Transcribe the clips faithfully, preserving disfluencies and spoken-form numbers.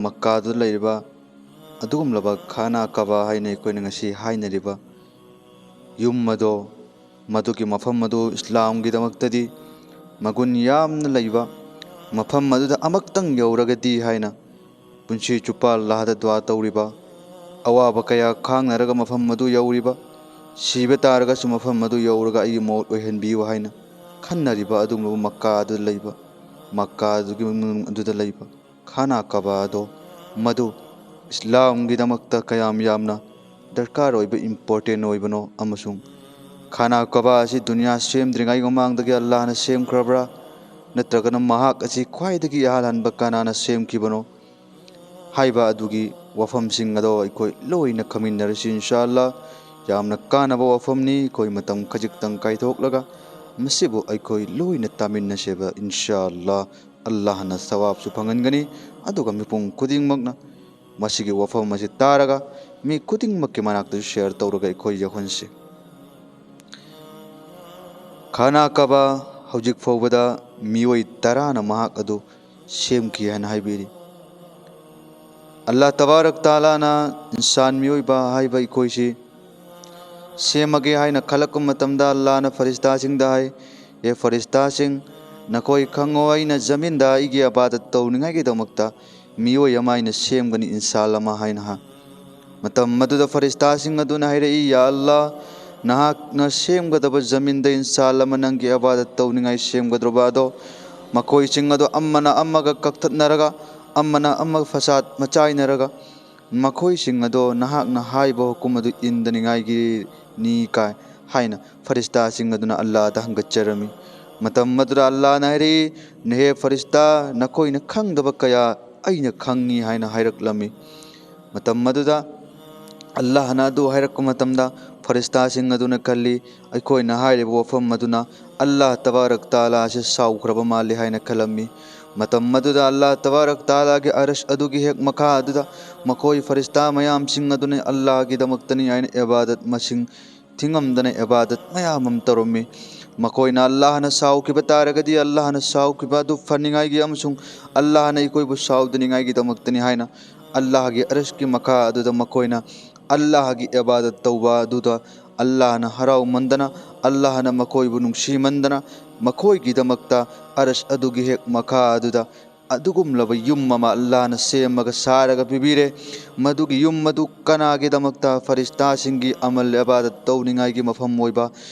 ꯃꯛꯀꯥꯗꯨꯗ ꯂꯩꯔꯤꯕ ꯑꯗꯨꯒꯨꯝꯂꯕ ꯈꯥꯅꯥ ꯀꯕꯥ ꯍꯥꯏꯅ ꯑꯩꯈꯣꯏꯅ ꯉꯁꯤ ꯍꯥꯏꯅꯔꯤꯕ ꯌꯨꯝ ꯑꯗꯣ, ꯃꯗꯨꯒꯤ ꯃꯐꯝ ꯑꯗꯨ ꯏꯁꯂꯥꯝꯒꯤꯗꯃꯛꯇꯗꯤ ꯃꯒꯨꯟ ꯌꯥꯝꯅ ꯂꯩꯕ, ꯃꯐꯝ ꯑꯗꯨꯗ ꯑꯃꯨꯛꯇꯪ ꯌꯧꯔꯒꯗꯤ ꯍꯥꯏꯅ ꯄꯨꯟꯁꯤ ꯆꯨꯞꯄ ꯑꯜꯂꯥꯍꯗ ꯗꯨꯋꯥ ꯇꯧꯔꯤꯕ, ꯑꯋꯥꯕ ꯀꯌꯥ ꯈꯥꯡꯅꯔꯒ ꯃꯐꯝ ꯑꯗꯨ ꯌꯧꯔꯤꯕ, ꯁꯤꯕ ꯇꯥꯔꯒꯁꯨ ꯃꯐꯝ ꯑꯗꯨ ꯌꯧꯔꯒ ꯑꯩꯒꯤ ꯃꯣꯠ ꯑꯣꯏꯍꯟꯕꯤꯌꯨ ꯍꯥꯏꯅ ꯈꯟꯅꯔꯤꯕ ꯑꯗꯨꯒꯨꯝꯂꯕ ꯃꯛꯀꯥ ꯑꯗꯨꯗ ꯂꯩꯕ, ꯃꯛꯀꯥ ꯑꯗꯨꯒꯤ ꯃꯅꯨꯡ ꯑꯗꯨꯗ ꯂꯩꯕ ꯈꯥꯅꯥ ꯀꯕꯥ ꯑꯗꯣ, ꯃꯗꯨ ꯏꯁꯂꯥꯝꯒꯤꯗꯃꯛꯇ ꯀꯌꯥꯝ ꯌꯥꯝꯅ ꯗꯔꯀꯥꯔ ꯑꯣꯏꯕ, ꯏꯝꯄꯣꯔꯇꯦꯟ ꯑꯣꯏꯕꯅꯣ, ꯑꯃꯁꯨꯡ ꯈꯥꯅꯥ ꯀꯕꯥ ꯑꯁꯤ ꯗꯨꯅꯤꯌꯥ ꯁꯦꯝꯗ꯭ꯔꯤꯉꯩ ꯃꯃꯥꯡꯗꯒꯤ ꯑꯜꯂꯥꯍꯅ ꯁꯦꯝꯈ꯭ꯔꯕ꯭ꯔꯥ, ꯅꯠꯇ꯭ꯔꯒꯅ ꯃꯍꯥꯛ ꯑꯁꯤ ꯈ꯭ꯋꯥꯏꯗꯒꯤ ꯑꯍꯜ ꯍꯟꯕ ꯀꯅꯥꯅ ꯁꯦꯝꯈꯤꯕꯅꯣ ꯍꯥꯏꯕ ꯑꯗꯨꯒꯤ ꯋꯥꯐꯝꯁꯤꯡ ꯑꯗꯣ ꯑꯩꯈꯣꯏ ꯂꯣꯏꯅ ꯈꯪꯃꯤꯟꯅꯔꯁꯤ, ꯏꯟꯁꯥ ꯑꯜꯂꯥ꯫ ꯌꯥꯝꯅ ꯀꯥꯟꯅꯕ ꯋꯥꯐꯝꯅꯤ꯫ ꯑꯩꯈꯣꯏ ꯃꯇꯝ ꯈꯖꯤꯛꯇꯪ ꯀꯥꯏꯊꯣꯛꯂꯒ ꯃꯁꯤꯕꯨ ꯑꯩꯈꯣꯏ ꯂꯣꯏꯅ ꯇꯥꯃꯤꯟꯅꯁꯦꯕ, ꯏꯟꯁꯥ ꯑꯜꯂꯥ꯫ ꯑꯜꯂꯥꯍꯅ ꯁꯋꯥꯕꯁꯨ ꯐꯪꯍꯟꯒꯅꯤ, ꯑꯗꯨꯒ ꯃꯤꯄꯨꯝ ꯈꯨꯗꯤꯡꯃꯛꯅ ꯃꯁꯤꯒꯤ ꯋꯥꯐꯝ ꯑꯁꯤ ꯇꯥꯔꯒ ꯃꯤ ꯈꯨꯗꯤꯡꯃꯛꯀꯤ ꯃꯅꯥꯛꯇꯁꯨ ꯁꯤꯌꯔ ꯇꯧꯔꯒ ꯑꯩꯈꯣꯏ ꯌꯧꯍꯟꯁꯤ꯫ ꯈꯥꯅꯥ ꯀꯕꯥ ꯍꯧꯖꯤꯛ ꯐꯥꯎꯕꯗ ꯃꯤꯑꯣꯏ ꯇꯔꯥꯅ ꯃꯍꯥꯛ ꯑꯗꯨ ꯁꯦꯝꯈꯤ ꯍꯥꯏꯅ ꯍꯥꯏꯕꯤꯔꯤ꯫ ꯑꯜꯂꯥ ꯇꯕꯥꯔꯛ ꯇꯥꯂꯥꯅ ꯏꯟꯁꯥꯟ, ꯃꯤꯑꯣꯏꯕ ꯍꯥꯏꯕ ꯑꯩꯈꯣꯏꯁꯤ ꯁꯦꯝꯃꯒꯦ ꯍꯥꯏꯅ ꯈꯜꯂꯛꯄ ꯃꯇꯝꯗ ꯑꯜꯂꯥꯅ ꯐꯔꯤꯁꯇꯥꯁꯤꯡꯗ ꯍꯥꯏ, "ꯑꯦ ꯐꯔꯤꯁꯇꯥꯁꯤꯡ, ꯅꯈꯣꯏ ꯈꯪꯉꯣ, ꯑꯩꯅ ꯖꯃꯤꯟꯗ ꯑꯩꯒꯤ ꯑꯕꯥꯗꯠ ꯇꯧꯅꯤꯡꯉꯥꯏꯒꯤꯗꯃꯛꯇ ꯃꯤꯑꯣꯏ ꯑꯃ ꯑꯩꯅ ꯁꯦꯝꯒꯅꯤ, ꯏꯟꯁꯥꯟ ꯑꯃ" ꯍꯥꯏꯅ ꯍꯥꯏ꯫ ꯃꯇꯝ ꯑꯗꯨꯗ ꯐꯔꯤꯁꯇꯥꯁꯤꯡ ꯑꯗꯨꯅ ꯍꯥꯏꯔꯛꯏ, "ꯌꯥ ꯑꯜꯂꯥ, ꯅꯍꯥꯛꯅ ꯁꯦꯝꯒꯗꯕ ꯖꯃꯤꯟꯗ ꯏꯟꯁꯥꯟ ꯑꯃ ꯅꯪꯒꯤ ꯑꯕꯥꯗꯠ ꯇꯧꯅꯤꯡꯉꯥꯏ ꯁꯦꯝꯒꯗ꯭ꯔꯕ ꯑꯗꯣ, ꯃꯈꯣꯏꯁꯤꯡ ꯑꯗꯣ ꯑꯃꯅ ꯑꯃꯒ ꯀꯛꯊꯠꯅꯔꯒ, ꯑꯃꯅ ꯑꯃꯒ ꯐꯁꯥꯗ ꯃꯆꯥꯏꯅꯔꯒ, ꯃꯈꯣꯏꯁꯤꯡ ꯑꯗꯣ ꯅꯍꯥꯛꯅ ꯍꯥꯏꯕ ꯍꯨꯀꯨꯝ ꯑꯗꯨ ꯏꯟꯗꯅꯤꯡꯉꯥꯏꯒꯤꯅꯤ" ꯀꯥꯏ ꯍꯥꯏꯅ ꯐꯔꯤꯁꯇꯥꯁꯤꯡ ꯑꯗꯨꯅ ꯑꯜꯂꯥꯗ ꯍꯪꯒꯠꯆꯔꯝꯃꯤ꯫ ꯃꯇꯝ ꯑꯗꯨꯗ ꯑꯜꯂꯥꯅ ꯍꯥꯏꯔꯛꯏ, "ꯅꯍꯦ ꯐꯔꯤꯁꯇꯥ, ꯅꯈꯣꯏꯅ ꯈꯪꯗꯕ ꯀꯌꯥ ꯑꯩꯅ ꯈꯪꯉꯤ" ꯍꯥꯏꯅ ꯍꯥꯏꯔꯛꯂꯝꯃꯤ꯫ ꯃꯇꯝ ꯑꯗꯨꯗ ꯑꯜꯂꯥꯍꯅ ꯑꯗꯨ ꯍꯥꯏꯔꯛꯄ ꯃꯇꯝꯗ ꯐꯔꯤꯁꯇꯥꯁꯤꯡ ꯑꯗꯨꯅ ꯈꯜꯂꯤ, "ꯑꯩꯈꯣꯏꯅ ꯍꯥꯏꯔꯤꯕ ꯋꯥꯐꯝ ꯑꯗꯨꯅ ꯑꯜꯂꯥꯍ ꯇꯕꯥꯔꯛ ꯇꯥꯂꯥ ꯑꯁꯤ ꯁꯥꯎꯈ꯭ꯔꯕ ꯃꯥꯜꯂꯤ" ꯍꯥꯏꯅ ꯈꯜꯂꯝꯃꯤ꯫ ꯃꯇꯝ ꯑꯗꯨꯗ ꯑꯜꯂꯥꯍ ꯇꯕꯥꯔꯛ ꯇꯥꯂꯥꯒꯤ ꯑꯔꯁ ꯑꯗꯨꯒꯤ ꯍꯦꯛ ꯃꯈꯥ ꯑꯗꯨꯗ ꯃꯈꯣꯏ ꯐꯔꯤꯁꯇꯥ ꯃꯌꯥꯝꯁꯤꯡ ꯑꯗꯨꯅ ꯑꯜꯂꯥꯍꯒꯤꯗꯃꯛꯇꯅꯤ ꯍꯥꯏꯅ ꯏꯕꯥꯗꯠ ꯃꯁꯤꯡ ꯊꯤꯉꯝꯗꯅ ꯏꯕꯥꯗꯠ ꯃꯌꯥꯝ ꯑꯃ ꯇꯧꯔꯝꯃꯤ꯫ ꯃꯈꯣꯏꯅ ꯑꯜꯂꯥꯍꯅ ꯁꯥꯎꯈꯤꯕ ꯇꯥꯔꯒꯗꯤ, ꯑꯜꯂꯥꯍꯅ ꯁꯥꯎꯈꯤꯕ ꯑꯗꯨ ꯐꯅꯤꯡꯉꯥꯏꯒꯤ ꯑꯃꯁꯨꯡ ꯑꯜꯂꯥꯍꯅ ꯑꯩꯈꯣꯏꯕꯨ ꯁꯥꯎꯗꯅꯤꯡꯉꯥꯏꯒꯤꯗꯃꯛꯇꯅꯤ ꯍꯥꯏꯅ ꯑꯜꯂꯥꯍꯒꯤ ꯑꯔꯁꯀꯤ ꯃꯈꯥ ꯑꯗꯨꯗ ꯃꯈꯣꯏꯅ ꯑꯜꯂꯥꯍꯒꯤ ꯏꯕꯥꯗꯠ ꯇꯧꯕ ꯑꯗꯨꯗ ꯑꯜꯂꯥꯍꯅ ꯍꯔꯥꯎꯃꯟꯗꯅ, ꯑꯜꯂꯥꯍꯅ ꯃꯈꯣꯏꯕꯨ ꯅꯨꯡꯁꯤꯃꯟꯗꯅ, ꯃꯈꯣꯏꯒꯤꯗꯃꯛꯇ ꯑꯔꯁ ꯑꯗꯨꯒꯤ ꯍꯦꯛ ꯃꯈꯥ ꯑꯗꯨꯗ ꯑꯗꯨꯒꯨꯝꯂꯕ ꯌꯨꯝ ꯑꯃ ꯑꯜꯂꯥꯍꯅ ꯁꯦꯝꯃꯒ ꯁꯥꯔꯒ ꯄꯤꯕꯤꯔꯦ꯫ ꯃꯗꯨꯒꯤ ꯌꯨꯝ ꯑꯗꯨ ꯀꯅꯥꯒꯤꯗꯃꯛꯇ? ꯐꯔꯤꯁꯇꯥꯁꯤꯡꯒꯤ ꯑꯃꯜ ꯏꯕꯥꯗꯠ ꯇꯧꯅꯤꯡꯉꯥꯏꯒꯤ ꯃꯐꯝ ꯑꯣꯏꯕ꯫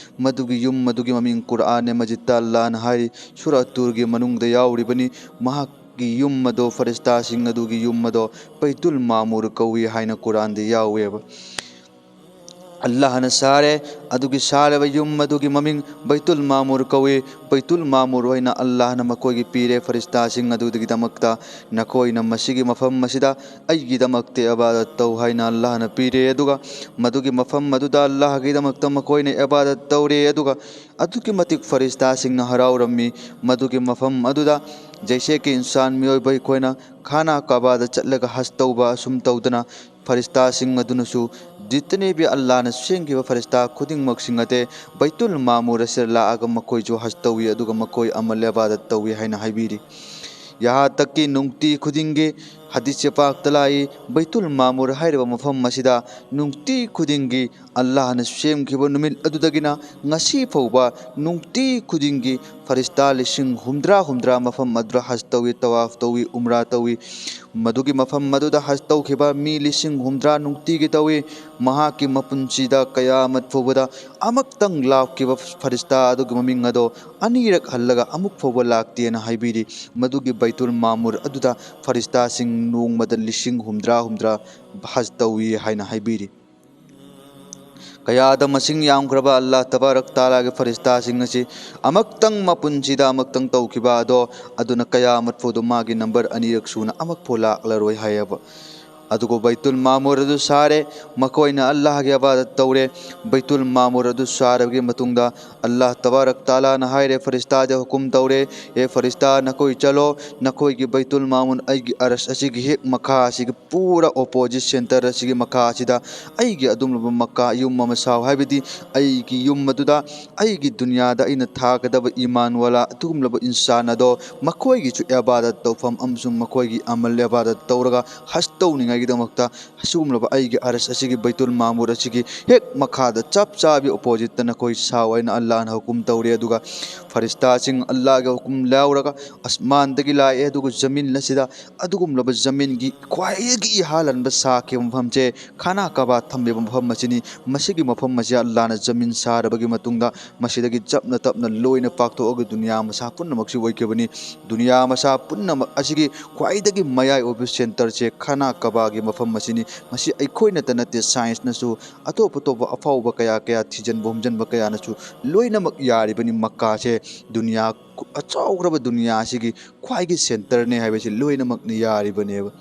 ꯃꯗꯨꯒꯤ ꯌꯨꯝ ꯑꯗꯨꯒꯤ ꯃꯃꯤꯡ ꯀꯨꯔꯥꯟ ꯃꯖꯤꯗꯇ ꯑꯜꯂꯥꯍꯅ ꯍꯥꯏꯔꯤ, ꯁꯨꯔꯥ ꯇꯨꯔꯒꯤ ꯃꯅꯨꯡꯗ ꯌꯥꯎꯔꯤꯕꯅꯤ꯫ ꯃꯍꯥꯛꯀꯤ ꯌꯨꯝ ꯑꯗꯣ, ꯐꯔꯤꯁꯇꯥꯁꯤꯡ ꯑꯗꯨꯒꯤ ꯌꯨꯝ ꯑꯗꯣ ꯕꯩꯇꯨꯜ ꯃꯥꯃꯨꯔ ꯀꯧꯏ ꯍꯥꯏꯅ ꯀꯨꯔꯥꯟꯗ ꯌꯥꯎꯋꯦꯕ꯫ ꯑꯜꯂꯥꯍꯅ ꯁꯥꯔꯦ꯫ ꯑꯗꯨꯒꯤ ꯁꯥꯔꯤꯕ ꯌꯨꯝ ꯑꯗꯨꯒꯤ ꯃꯃꯤꯡ ꯕꯩꯇꯨꯜ ꯃꯥꯃꯨꯔ ꯀꯧꯏ꯫ ꯕꯩꯇꯨꯜ ꯃꯥꯃꯨꯔ ꯑꯣꯏꯅ ꯑꯜꯂꯥꯍꯅ ꯃꯈꯣꯏꯒꯤ ꯄꯤꯔꯦ꯫ ꯐꯔꯤꯁꯇꯥꯁꯤꯡ ꯑꯗꯨꯗꯒꯤꯗꯃꯛꯇ, "ꯅꯈꯣꯏꯅ ꯃꯁꯤꯒꯤ ꯃꯐꯝ ꯑꯁꯤꯗ ꯑꯩꯒꯤꯗꯃꯛꯇ ꯏꯕꯥꯗꯠ ꯇꯧ" ꯍꯥꯏꯅ ꯑꯜꯂꯥꯍꯅ ꯄꯤꯔꯦ꯫ ꯑꯗꯨꯒ ꯃꯗꯨꯒꯤ ꯃꯐꯝ ꯑꯗꯨꯗ ꯑꯜꯂꯥꯍꯒꯤꯗꯃꯛꯇ ꯃꯈꯣꯏꯅ ꯏꯕꯥꯗꯠ ꯇꯧꯔꯦ꯫ ꯑꯗꯨꯒ ꯑꯗꯨꯛꯀꯤ ꯃꯇꯤꯛ ꯐꯔꯤꯁꯇꯥꯁꯤꯡꯅ ꯍꯔꯥꯎꯔꯝꯃꯤ꯫ ꯃꯗꯨꯒꯤ ꯃꯐꯝ ꯑꯗꯨꯗ ꯖꯩꯁꯦ ꯀꯤ ꯏꯟꯁꯥꯟ, ꯃꯤꯑꯣꯏꯕ ꯑꯩꯈꯣꯏꯅ ꯈꯥꯅꯥ ꯀꯥꯕꯥꯗ ꯆꯠꯂꯒ ꯍꯖ ꯇꯧꯕ ꯑꯁꯨꯝ ꯇꯧꯗꯅ, ꯐꯔꯤꯁꯇꯥꯁꯤꯡ ꯑꯗꯨꯅꯁꯨ, "ꯖꯤꯇꯅꯦ ꯚꯤ ꯑꯜꯂꯥꯍꯅ ꯁꯦꯝꯈꯤꯕ ꯐꯔꯤꯁꯇꯥ ꯈꯨꯗꯤꯡꯃꯛꯁꯤꯡ ꯑꯗꯦ ꯕꯩꯇꯨꯜ ꯃꯥꯃꯨꯔ ꯑꯁꯤꯗ ꯂꯥꯛꯑꯒ ꯃꯈꯣꯏꯁꯨ ꯍꯖ ꯇꯧꯏ, ꯑꯗꯨꯒ ꯃꯈꯣꯏ ꯑꯃꯜ ꯏꯕꯥꯗꯠ ꯇꯧꯏ" ꯍꯥꯏꯅ ꯍꯥꯏꯕꯤꯔꯤ꯫ ꯌꯍꯥ ꯇꯛꯀꯤ ꯅꯨꯡꯇꯤ ꯈꯨꯗꯤꯡꯒꯤ ꯍꯗꯤꯁ ꯄꯥꯛꯇ ꯂꯥꯛꯏ, ꯕꯩꯇꯨꯜ ꯃꯥꯃꯨꯔ ꯍꯥꯏꯔꯤꯕ ꯃꯐꯝ ꯑꯁꯤꯗ ꯅꯨꯡꯇꯤ ꯈꯨꯗꯤꯡꯒꯤ ꯑꯜꯂꯥꯍꯅ ꯁꯦꯝꯈꯤꯕ ꯅꯨꯃꯤꯠ ꯑꯗꯨꯗꯒꯤꯅ ꯉꯁꯤ ꯐꯥꯎꯕ ꯅꯨꯡꯇꯤ ꯈꯨꯗꯤꯡꯒꯤ ꯐꯔꯤꯁꯇꯥ ꯂꯤꯁꯤꯡ ꯍꯨꯝꯗ꯭ꯔꯥ ꯍꯨꯝꯗ꯭ꯔꯥ ꯃꯐꯝ ꯑꯗꯨꯗ ꯍꯖ ꯇꯧꯏ, ꯇꯋꯥꯐ ꯇꯧꯏ, ꯎꯝꯔꯥ ꯇꯧꯏ꯫ ꯃꯗꯨꯒꯤ ꯃꯐꯝ ꯑꯗꯨꯗ ꯍꯖ ꯇꯧꯈꯤꯕ ꯃꯤ ꯂꯤꯁꯤꯡ ꯍꯨꯝꯗ꯭ꯔꯥ ꯅꯨꯡꯇꯤꯒꯤ ꯇꯧꯏ꯫ ꯃꯍꯥꯛꯀꯤ ꯃꯄꯨꯟꯁꯤꯗ ꯀꯌꯥꯃꯠ ꯐꯥꯎꯕꯗ ꯑꯃꯨꯛꯇꯪ ꯂꯥꯛꯈꯤꯕ ꯐꯔꯤꯁꯇꯥ ꯑꯗꯨꯒꯤ ꯃꯃꯤꯡ ꯑꯗꯣ ꯑꯅꯤꯔꯛ ꯍꯜꯂꯒ ꯑꯃꯨꯛ ꯐꯥꯎꯕ ꯂꯥꯛꯇꯦꯅ ꯍꯥꯏꯕꯤꯔꯤ꯫ ꯃꯗꯨꯒꯤ ꯕꯩꯇꯨꯜ ꯃꯥꯃꯨꯔ ꯑꯗꯨꯗ ꯐꯔꯤꯁꯇꯥꯁꯤꯡ ꯅꯣꯡꯃꯗ ꯂꯤꯁꯤꯡ ꯍꯨꯝꯗ꯭ꯔꯥ ꯍꯨꯝꯗ꯭ꯔꯥ ꯍꯖ ꯇꯧꯏ ꯍꯥꯏꯅ ꯍꯥꯏꯕꯤꯔꯤ꯫ ꯀꯌꯥꯗ ꯃꯁꯤꯡ ꯌꯥꯝꯈ꯭ꯔꯕ ꯑꯜꯂꯥꯍ ꯇꯕꯥꯔꯛ ꯇꯥꯂꯥꯒꯤ ꯐꯔꯤꯁꯇꯥꯁꯤꯡ ꯑꯁꯤ ꯑꯃꯨꯛꯇꯪ ꯃꯄꯨꯟꯁꯤꯗ ꯑꯃꯨꯛꯇꯪ ꯇꯧꯈꯤꯕ ꯑꯗꯣ, ꯑꯗꯨꯅ ꯀꯌꯥꯃꯠ ꯐꯥꯎꯗ ꯃꯥꯒꯤ ꯅꯝꯕꯔ ꯑꯅꯤꯔꯛ ꯁꯨꯅ ꯑꯃꯨꯛ ꯐꯥꯎ ꯂꯥꯛꯂꯔꯣꯏ ꯍꯥꯏꯌꯦꯕ꯫ ꯑꯗꯨꯒ ꯕꯩꯇꯨꯜ ꯃꯥꯃꯨꯔ ꯑꯗꯨ ꯁꯥꯔꯦ꯫ ꯃꯈꯣꯏꯅ ꯑꯜꯂꯥꯍꯒꯤ ꯑꯕꯥꯗꯠ ꯇꯧꯔꯦ꯫ ꯕꯩꯇꯨꯜ ꯃꯥꯃꯨꯔ ꯑꯗꯨ ꯁꯥꯔꯕꯒꯤ ꯃꯇꯨꯡꯗ ꯑꯜꯂꯥꯍ ꯇꯕꯥꯔꯛ ꯇꯥꯂꯥꯅ ꯍꯥꯏꯔꯦ, ꯐꯔꯤꯁꯇꯥꯗ ꯍꯨꯀꯨꯝ ꯇꯧꯔꯦ, "ꯑꯦ ꯐꯔꯤꯁꯇꯥ, ꯅꯈꯣꯏ ꯆꯠꯂꯣ, ꯅꯈꯣꯏꯒꯤ ꯕꯩꯇꯨꯜ ꯃꯥꯃꯨꯔ ꯑꯩꯒꯤ ꯑꯔꯁ ꯑꯁꯤꯒꯤ ꯍꯦꯛ ꯃꯈꯥ ꯑꯁꯤꯒꯤ ꯄꯨꯔꯥ opposite centre ꯑꯁꯤꯒꯤ ꯃꯈꯥ ꯑꯁꯤꯗ ꯑꯩꯒꯤ ꯑꯗꯨꯒꯨꯝꯂꯕ ꯃꯀꯥ ꯌꯨꯝ ꯑꯃ ꯁꯥꯎ, ꯍꯥꯏꯕꯗꯤ ꯑꯩꯒꯤ ꯌꯨꯝ ꯑꯗꯨꯗ ꯑꯩꯒꯤ ꯗꯨꯅꯤꯌꯥꯗ ꯑꯩꯅ ꯊꯥꯒꯗꯕ ꯏꯃꯥꯟ ꯋꯥꯂꯥ ꯑꯗꯨꯒꯨꯝꯂꯕ ꯏꯟꯁꯥꯟ ꯑꯗꯣ ꯃꯈꯣꯏꯒꯤꯁꯨ ꯏꯕꯥꯗꯠ ꯇꯧꯐꯝ ꯑꯃꯁꯨꯡ ꯃꯈꯣꯏꯒꯤ ꯑꯃꯜ ꯏꯕꯥꯗꯠ ꯇꯧꯔꯒ ꯍꯖ ꯇꯧꯅꯤꯡꯉꯥꯏꯒꯤꯗꯃꯛꯇ ꯑꯁꯤꯒꯨꯝꯂꯕ ꯑꯩꯒꯤ ꯑꯔꯁ ꯑꯁꯤꯒꯤ ꯕꯩꯇꯨꯜ ꯃꯥꯃꯨꯔ ꯑꯁꯤꯒꯤ ꯍꯦꯛ ꯃꯈꯥꯗ ꯆꯞ ꯆꯥꯕꯤ oppositeꯇ ꯅꯈꯣꯏ ꯁꯥꯎ" ꯍꯥꯏꯅ ꯑꯜꯂꯥꯍꯅ ꯍꯨꯀꯨꯝ ꯇꯧꯔꯦ꯫ ꯑꯗꯨꯒ ꯐꯔꯤꯁꯇꯥꯁꯤꯡ ꯑꯜꯂꯥꯍꯒꯤ ꯍꯨꯀꯨꯝ ꯂꯧꯔꯒ ꯑꯁꯃꯥꯟꯗꯒꯤ ꯂꯥꯛꯑꯦ꯫ ꯑꯗꯨꯒ ꯖꯃꯤꯟ ꯑꯁꯤꯗ ꯑꯗꯨꯒꯨꯝꯂꯕ ꯖꯃꯤꯟꯒꯤ ꯈ꯭ꯋꯥꯏꯗꯒꯤ ꯏꯍꯥꯟ ꯍꯥꯟꯕ ꯁꯥꯈꯤꯕ ꯃꯐꯝꯁꯦ ꯈꯥꯅꯥ ꯀꯕꯥ ꯊꯝꯂꯤꯕ ꯃꯐꯝ ꯑꯁꯤꯅꯤ꯫ ꯃꯁꯤꯒꯤ ꯃꯐꯝ ꯑꯁꯤ ꯑꯜꯂꯥꯍꯅ ꯖꯃꯤꯟ ꯁꯥꯔꯕꯒꯤ ꯃꯇꯨꯡꯗ ꯃꯁꯤꯗꯒꯤ ꯆꯞꯅ ꯇꯞꯅ ꯂꯣꯏꯅ ꯄꯥꯛꯊꯣꯛꯑꯒ ꯗꯨꯅꯤꯌꯥ ꯃꯁꯥ ꯄꯨꯝꯅꯃꯛꯁꯤ ꯑꯣꯏꯈꯤꯕꯅꯤ꯫ ꯗꯨꯅꯤꯌꯥ ꯃꯁꯥ ꯄꯨꯝꯅꯃꯛ ꯑꯁꯤꯒꯤ ꯈ꯭ꯋꯥꯏꯗꯒꯤ ꯃꯌꯥꯏ ꯑꯣꯏꯕ centreꯁꯦ ꯈꯥꯅꯥ ꯀꯕꯥꯒꯤ ꯃꯐꯝ ꯑꯁꯤꯅꯤ꯫ ꯃꯁꯤ ꯑꯩꯈꯣꯏꯅꯇ ꯅꯠꯇꯦ, scienceꯅꯁꯨ, ꯑꯇꯣꯞ ꯑꯇꯣꯞꯄ ꯑꯐꯥꯎꯕ ꯀꯌꯥ ꯀꯌꯥ ꯊꯤꯖꯤꯟꯕ ꯍꯨꯝꯖꯤꯟꯕ ꯀꯌꯥꯅꯁꯨ ꯂꯣꯏꯅꯃꯛ ꯌꯥꯔꯤꯕꯅꯤ꯫ ꯃꯛꯀꯥꯁꯦ ꯗꯨꯅꯤꯌꯥ ꯈꯨ-, ꯑꯆꯧꯈ꯭ꯔꯕ ꯗꯨꯅꯤꯌꯥ ꯑꯁꯤꯒꯤ ꯈ꯭ꯋꯥꯏꯒꯤ centreꯅꯦ ꯍꯥꯏꯕꯁꯤ ꯂꯣꯏꯅꯃꯛꯅ ꯌꯥꯔꯤꯕꯅꯦꯕ꯫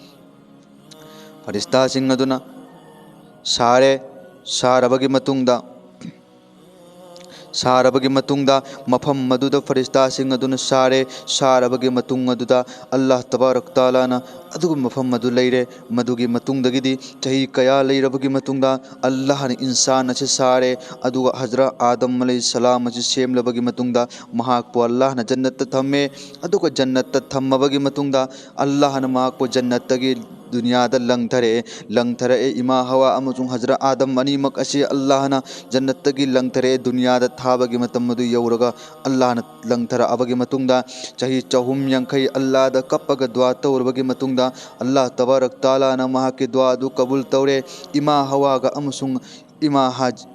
ꯐꯔꯤꯁꯇꯥꯁꯤꯡ ꯑꯗꯨꯅ ꯁꯥꯔꯦ꯫ ꯁꯥꯔꯕꯒꯤ ꯃꯇꯨꯡꯗ, ꯁꯥꯔꯕꯒꯤ ꯃꯇꯨꯡꯗ ꯃꯐꯝ ꯑꯗꯨꯗ ꯐꯔꯤꯁꯇꯥꯁꯤꯡ ꯑꯗꯨꯅ ꯁꯥꯔꯦ꯫ ꯁꯥꯔꯕꯒꯤ ꯃꯇꯨꯡ ꯑꯗꯨꯗ ꯑꯜꯂꯥꯍ ꯇꯕꯥꯔꯛ ꯇꯥꯂꯥꯅ ꯑꯗꯨꯒꯨꯝꯕ ꯃꯐꯝ ꯑꯗꯨ ꯂꯩꯔꯦ꯫ ꯃꯗꯨꯒꯤ ꯃꯇꯨꯡꯗꯒꯤꯗꯤ ꯆꯍꯤ ꯀꯌꯥ ꯂꯩꯔꯕꯒꯤ ꯃꯇꯨꯡꯗ ꯑꯜꯂꯥꯍꯅ ꯏꯟꯁꯥꯟ ꯑꯁꯤ ꯁꯥꯔꯦ꯫ ꯑꯗꯨꯒ ꯍꯖꯔꯠ ꯑꯥꯗꯝ ꯑꯂꯩꯍꯤꯁꯁꯂꯥꯝ ꯑꯁꯤ ꯁꯦꯝꯂꯕꯒꯤ ꯃꯇꯨꯡꯗ ꯃꯍꯥꯛꯄꯨ ꯑꯜꯂꯥꯍꯅ ꯖꯟꯅꯠꯇ ꯊꯝꯃꯦ꯫ ꯑꯗꯨꯒ ꯖꯟꯅꯠꯇ ꯊꯝꯃꯕꯒꯤ ꯃꯇꯨꯡꯗ ꯑꯜꯂꯥꯍꯅ ꯃꯍꯥꯛꯄꯨ ꯖꯟꯅꯠꯇꯒꯤ ꯗꯨꯅꯤꯌꯥꯗ ꯂꯪꯊꯔꯛꯑꯦ꯫ ꯂꯪꯊꯔꯛꯑꯦ꯫ ꯏꯃꯥ ꯍꯋꯥ ꯑꯃꯁꯨꯡ ꯍꯖꯔꯠ ꯑꯥꯗꯝ ꯑꯅꯤꯃꯛ ꯑꯁꯤ ꯑꯜꯂꯥꯍꯅ ꯖꯟꯅꯠꯇꯒꯤ ꯂꯪꯊꯔꯛꯑꯦ꯫ ꯗꯨꯅꯤꯌꯥꯗ ꯊꯥꯕꯒꯤ ꯃꯇꯝ ꯑꯗꯨ ꯌꯧꯔꯒ ꯑꯜꯂꯥꯍꯅ ꯂꯪꯊꯔꯛꯑꯕꯒꯤ ꯃꯇꯨꯡꯗ ꯆꯍꯤ ꯆꯍꯨꯝ ꯌꯥꯡꯈꯩ ꯑꯜꯂꯥꯍꯗ ꯀꯞꯄꯒ ꯗꯨꯋꯥ ꯇꯧꯔꯕꯒꯤ ꯃꯇꯨꯡꯗ ꯑꯜꯂꯥꯍ ꯇꯕꯥꯔꯛ ꯇꯥꯂꯥꯅ ꯃꯍꯥꯛꯀꯤ ꯗꯨꯋꯥ ꯑꯗꯨ ꯀꯕꯨꯜ ꯇꯧꯔꯦ꯫ ꯏꯃꯥ ꯍꯋꯥꯒ ꯑꯃꯁꯨꯡ ꯏꯃꯥ ꯍꯥꯖ-,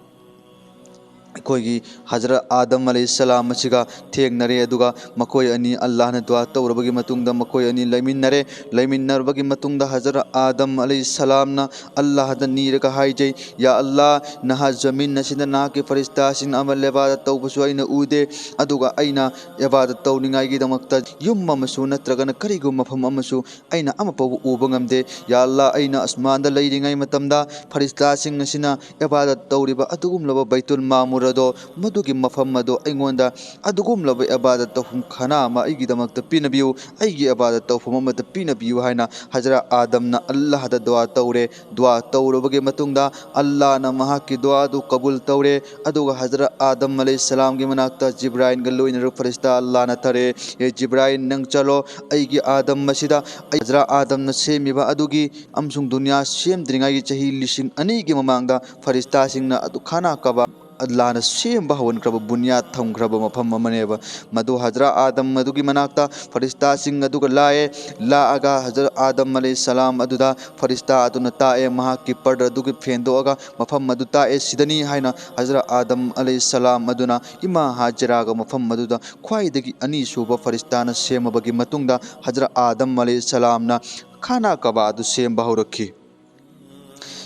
ꯑꯩꯈꯣꯏꯒꯤ ꯍꯖꯔꯠ ꯑꯥꯗꯝ ꯑꯂꯩꯍꯤꯁꯁꯂꯥꯝ ꯑꯁꯤꯒ ꯊꯦꯡꯅꯔꯦ꯫ ꯑꯗꯨꯒ ꯃꯈꯣꯏ ꯑꯅꯤ ꯑꯜꯂꯥꯍꯅ ꯗꯨꯋꯥ ꯇꯧꯔꯕꯒꯤ ꯃꯇꯨꯡꯗ ꯃꯈꯣꯏ ꯑꯅꯤ ꯂꯩꯃꯤꯟꯅꯔꯦ꯫ ꯂꯩꯃꯤꯟꯅꯔꯕꯒꯤ ꯃꯇꯨꯡꯗ ꯍꯖꯔꯠ ꯑꯥꯗꯝ ꯑꯂꯩꯍꯤꯁꯁꯂꯥꯝꯅ ꯑꯜꯂꯥꯍꯗ ꯅꯤꯔꯒ ꯍꯥꯏꯖꯩ, "ꯌꯥ ꯑꯜꯂꯥꯍ, ꯅꯍꯥꯛ ꯖꯃꯤꯟ ꯑꯁꯤꯗ ꯅꯍꯥꯛꯀꯤ ꯐꯔꯤꯁꯇꯥꯁꯤꯡ ꯑꯃꯜ ꯏꯕꯥꯗꯠ ꯇꯧꯕꯁꯨ ꯑꯩꯅ ꯎꯗꯦ, ꯑꯗꯨꯒ ꯑꯩꯅ ꯏꯕꯥꯗꯠ ꯇꯧꯅꯤꯡꯉꯥꯏꯒꯤꯗꯃꯛꯇ ꯌꯨꯝ ꯑꯃꯁꯨ ꯅꯠꯇ꯭ꯔꯒꯅ ꯀꯔꯤꯒꯨꯝꯕ ꯃꯐꯝ ꯑꯃꯁꯨ ꯑꯩꯅ ꯑꯃꯐꯥꯎꯕ ꯎꯕ ꯉꯝꯗꯦ꯫ ꯌꯥ ꯑꯜꯂꯥꯍ, ꯑꯩꯅ ꯑꯁꯃꯥꯟꯗ ꯂꯩꯔꯤꯉꯩ ꯃꯇꯝꯗ ꯐꯔꯤꯁꯇꯥꯁꯤꯡ ꯑꯁꯤꯅ ꯏꯕꯥꯗꯠ ꯇꯧꯔꯤꯕ ꯑꯗꯨꯒꯨꯝꯂꯕ ꯕꯩꯇꯨꯜ ꯃꯥꯃꯨꯔ ꯑꯗꯣ, ꯃꯗꯨꯒꯤ ꯃꯐꯝ ꯑꯗꯣ ꯑꯩꯉꯣꯟꯗ ꯑꯗꯨꯒꯨꯝꯂꯕ ꯏꯕꯥꯗꯠ ꯇꯧꯐꯝ ꯈꯥꯅ ꯑꯃ ꯑꯩꯒꯤꯗꯃꯛꯇ ꯄꯤꯅꯕꯤꯌꯨ, ꯑꯩꯒꯤ ꯏꯕꯥꯗꯠ ꯇꯧꯐꯝ ꯑꯃꯗ ꯄꯤꯅꯕꯤꯌꯨ" ꯍꯥꯏꯅ ꯍꯖꯔꯠ ꯑꯥꯗꯝꯅ ꯑꯜꯂꯥꯍꯗ ꯗꯨꯋꯥ ꯇꯧꯔꯦ꯫ ꯗꯨꯋꯥ ꯇꯧꯔꯕꯒꯤ ꯃꯇꯨꯡꯗ ꯑꯜꯂꯥꯍꯅ ꯃꯍꯥꯛꯀꯤ ꯗꯨꯋꯥꯗꯨ ꯀꯕꯨꯜ ꯇꯧꯔꯦ꯫ ꯑꯗꯨꯒ ꯍꯖꯔꯠ ꯑꯥꯗꯝ ꯑꯂꯩꯍꯤꯁꯁꯂꯥꯝꯒꯤ ꯃꯅꯥꯛꯇ ꯖꯤꯕ꯭ꯔꯥꯏꯜꯒ ꯂꯣꯏꯅꯔ ꯐꯔꯤꯁꯇꯥ ꯑꯜꯂꯥꯍꯅ ꯊꯥꯔꯛꯑꯦ, "ꯑꯦ ꯖꯤꯕ꯭ꯔꯥꯏꯜ, ꯅꯪ ꯆꯠꯂꯣ, ꯑꯩꯒꯤ ꯑꯥꯗꯝ ꯑꯁꯤꯗ, ꯑꯩ ꯍꯖꯔꯠ ꯑꯥꯗꯝꯅ ꯁꯦꯝꯃꯤꯕ ꯑꯗꯨꯒꯤ ꯑꯃꯁꯨꯡ ꯗꯨꯅꯤꯌꯥ ꯁꯦꯝꯗ꯭ꯔꯤꯉꯩꯒꯤ ꯆꯍꯤ ꯂꯤꯁꯤꯡ ꯑꯅꯤꯒꯤ ꯃꯃꯥꯡꯗ ꯐꯔꯤꯁꯇꯥꯁꯤꯡꯅ ꯑꯗꯨ ꯈꯥꯅꯥ ꯀꯕꯥ ꯑꯜꯂꯥꯍꯅ ꯁꯦꯝꯕ ꯍꯧꯍꯟꯈ꯭ꯔꯕ, ꯕꯨꯅꯤꯌꯥꯗ ꯊꯝꯈ꯭ꯔꯕ ꯃꯐꯝ ꯑꯃꯅꯦꯕ꯫ ꯃꯗꯨ ꯍꯖꯔꯠ ꯑꯥꯗꯝ ꯑꯗꯨꯒꯤ ꯃꯅꯥꯛꯇ ꯐꯔꯤꯁꯇꯥꯁꯤꯡ ꯑꯗꯨꯒ ꯂꯥꯛꯑꯦ꯫ ꯂꯥꯛꯑꯒ ꯍꯖꯔꯠ ꯑꯥꯗꯝ ꯑꯂꯩꯍꯤꯁꯁꯂꯥꯝ ꯑꯗꯨꯗ ꯐꯔꯤꯁꯇꯥ ꯑꯗꯨꯅ ꯇꯥꯛꯑꯦ, ꯃꯍꯥꯛꯀꯤ ꯄꯔꯗ ꯑꯗꯨꯒꯤ ꯐꯦꯟꯗꯣꯛꯑꯒ ꯃꯐꯝ ꯑꯗꯨ ꯇꯥꯛꯑꯦ, "ꯁꯤꯗꯅꯤ" ꯍꯥꯏꯅ꯫ ꯍꯖꯔꯠ ꯑꯥꯗꯝ ꯑꯂꯩꯍꯤꯁꯁꯂꯥꯝ ꯑꯗꯨꯅ ꯏꯃꯥ ꯍꯥꯖꯔꯥꯒ ꯃꯐꯝ ꯑꯗꯨꯗ ꯈ꯭ꯋꯥꯏꯗꯒꯤ ꯑꯅꯤꯁꯨꯕ ꯐꯔꯤꯁꯇꯥꯅ ꯁꯦꯝꯃꯕꯒꯤ ꯃꯇꯨꯡꯗ ꯍꯖꯔꯠ ꯑꯥꯗꯝ ꯑꯂꯩꯍꯤꯁꯁꯂꯥꯝꯅ ꯈꯥꯅꯥ ꯀꯕꯥ ꯑꯗꯨ ꯁꯦꯝꯕ ꯍꯧꯔꯛꯈꯤ꯫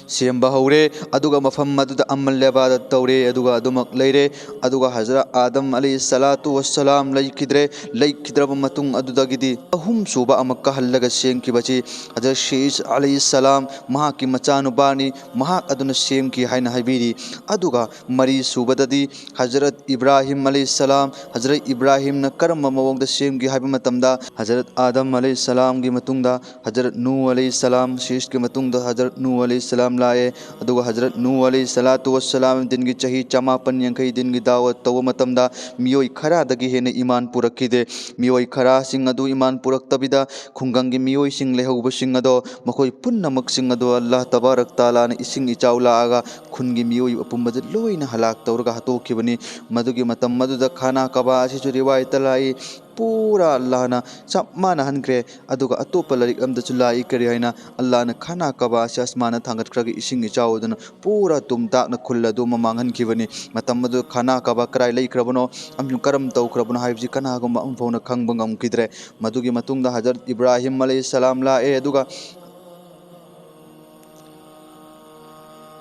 ꯁꯦꯝꯕ ꯍꯧꯔꯦ, ꯑꯗꯨꯒ ꯃꯐꯝ ꯑꯗꯨꯗ ꯑꯃꯜ ꯏꯕꯥꯗꯠ ꯇꯧꯔꯦ, ꯑꯗꯨꯒ ꯑꯗꯨꯃꯛ ꯂꯩꯔꯦ꯫ ꯑꯗꯨꯒ ꯍꯖꯔꯠ ꯑꯥꯗꯝ ꯑꯂꯩꯍꯤꯁꯁꯂꯥꯇꯨ ꯋꯥꯁꯁꯂꯥꯝ ꯂꯩꯈꯤꯗ꯭ꯔꯦ꯫ ꯂꯩꯈꯤꯗ꯭ꯔꯕ ꯃꯇꯨꯡ ꯑꯗꯨꯗꯒꯤꯗꯤ ꯑꯍꯨꯝꯁꯨꯕ ꯑꯃꯨꯛꯀ ꯍꯜꯂꯒ ꯁꯦꯝꯈꯤꯕꯁꯤ ꯍꯖꯔꯠ ꯁꯤꯁ ꯑꯂꯩꯍꯤꯁꯁꯂꯥꯝ, ꯃꯍꯥꯛꯀꯤ ꯃꯆꯥꯅꯨꯄꯥꯅꯤ, ꯃꯍꯥꯛ ꯑꯗꯨꯅ ꯁꯦꯝꯈꯤ ꯍꯥꯏꯅ ꯍꯥꯏꯕꯤꯔꯤ꯫ ꯑꯗꯨꯒ ꯃꯔꯤꯁꯨꯕꯗꯗꯤ ꯍꯖꯔꯠ ꯏꯕ꯭ꯔꯥꯍꯤꯝ ꯑꯂꯩꯍꯤꯁꯁꯂꯥꯝ, ꯍꯖꯔꯠ ꯏꯕ꯭ꯔꯥꯍꯤꯝꯅ ꯀꯔꯝꯕ ꯃꯑꯣꯡꯗ ꯁꯦꯝꯈꯤ ꯍꯥꯏꯕ ꯃꯇꯝꯗ, ꯍꯖꯔꯠ ꯑꯥꯗꯝ ꯑꯂꯩꯍꯤꯁꯁꯂꯥꯝꯒꯤ ꯃꯇꯨꯡꯗ ꯍꯖꯔꯠ ꯅꯨꯍ ꯑꯂꯩꯍꯤꯁꯁꯂꯥꯝ, ꯁꯤꯁꯀꯤ ꯃꯇꯨꯡꯗ ꯍꯖꯔꯠ ꯅꯨꯍ ꯑꯂꯩꯍꯤꯁꯁꯂꯥꯝ ꯂꯥꯛꯑꯦ꯫ ꯑꯗꯨꯒ ꯍꯖꯔꯠ ꯅꯨꯍ ꯑꯂꯩꯍꯤꯁꯁꯂꯥꯇꯨ ꯋꯥꯁꯁꯂꯥꯝ ꯗꯤꯟꯒꯤ ꯆꯍꯤ ꯆꯃꯥꯄꯟ ꯌꯥꯡꯈꯩ ꯗꯤꯟꯒꯤ ꯗꯥꯋꯠ ꯇꯧꯕ ꯃꯇꯝꯗ ꯃꯤꯑꯣꯏ ꯈꯔꯗꯒꯤ ꯍꯦꯟꯅ ꯏꯃꯥꯟ ꯄꯨꯔꯛꯈꯤꯗꯦ꯫ ꯃꯤꯑꯣꯏ ꯈꯔꯁꯤꯡ ꯑꯗꯨ ꯏꯃꯥꯟ ꯄꯨꯔꯛꯇꯕꯤꯗ ꯈꯨꯡꯒꯪꯒꯤ ꯃꯤꯑꯣꯏꯁꯤꯡ ꯂꯩꯍꯧꯕꯁꯤꯡ ꯑꯗꯣ, ꯃꯈꯣꯏ ꯄꯨꯝꯅꯃꯛꯁꯤꯡ ꯑꯗꯣ ꯑꯜꯂꯥꯍ ꯇꯕꯥꯔꯛ ꯇꯥꯂꯥꯅ ꯏꯁꯤꯡ ꯏꯆꯥꯎ ꯂꯥꯛꯑꯒ ꯈꯨꯟꯒꯤ ꯃꯤꯑꯣꯏ ꯑꯄꯨꯝꯕꯗ ꯂꯣꯏꯅ ꯍꯂꯥꯛ ꯇꯧꯔꯒ ꯍꯥꯠꯇꯣꯛꯈꯤꯕꯅꯤ꯫ ꯃꯗꯨꯒꯤ ꯃꯇꯝ ꯑꯗꯨꯗ ꯈꯥꯅꯥ ꯀꯕꯥ ꯑꯁꯤꯁꯨ ꯔꯤꯋꯥꯌꯠꯇ ꯂꯥꯛꯏ, ꯄꯨꯔꯥ ꯑꯜꯂꯥꯍꯅ ꯆꯞ ꯃꯥꯟꯅꯍꯟꯈ꯭ꯔꯦ꯫ ꯑꯗꯨꯒ ꯑꯇꯣꯞꯄ ꯂꯥꯏꯔꯤꯛ ꯑꯝꯗꯁꯨ ꯂꯥꯛꯏ, ꯀꯔꯤ ꯍꯥꯏꯅ? ꯑꯜꯂꯥꯍꯅ ꯈꯥꯅꯥ ꯀꯕꯥ ꯑꯁꯤ ꯑꯁꯃꯥꯟꯅ ꯊꯥꯡꯒꯠꯈ꯭ꯔꯒ ꯏꯁꯤꯡ ꯏꯆꯥꯎ ꯑꯗꯨꯅ ꯄꯨꯔꯥ ꯇꯨꯝ ꯇꯥꯛꯅ ꯈꯨꯜ ꯑꯗꯨ ꯃꯃꯥꯡꯍꯟꯈꯤꯕꯅꯤ꯫ ꯃꯇꯝ ꯑꯗꯨ ꯈꯥꯅꯥ ꯀꯕꯥ ꯀꯔꯥꯏ ꯂꯩꯈ꯭ꯔꯕꯅꯣ ꯑꯃꯁꯨꯡ ꯀꯔꯝ ꯇꯧꯈ꯭ꯔꯕꯅꯣ ꯍꯥꯏꯕꯁꯤ ꯀꯅꯥꯒꯨꯝꯕ ꯑꯃꯐꯥꯎꯅ ꯈꯪꯕ ꯉꯝꯈꯤꯗ꯭ꯔꯦ꯫ ꯃꯗꯨꯒꯤ ꯃꯇꯨꯡꯗ ꯍꯖꯔꯠ ꯏꯕ꯭ꯔꯥꯍꯤꯝ ꯑꯂꯩꯍꯤꯁꯁꯂꯥꯝ ꯂꯥꯛꯑꯦ, ꯑꯗꯨꯒ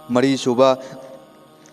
ꯃꯔꯤꯁꯨꯕ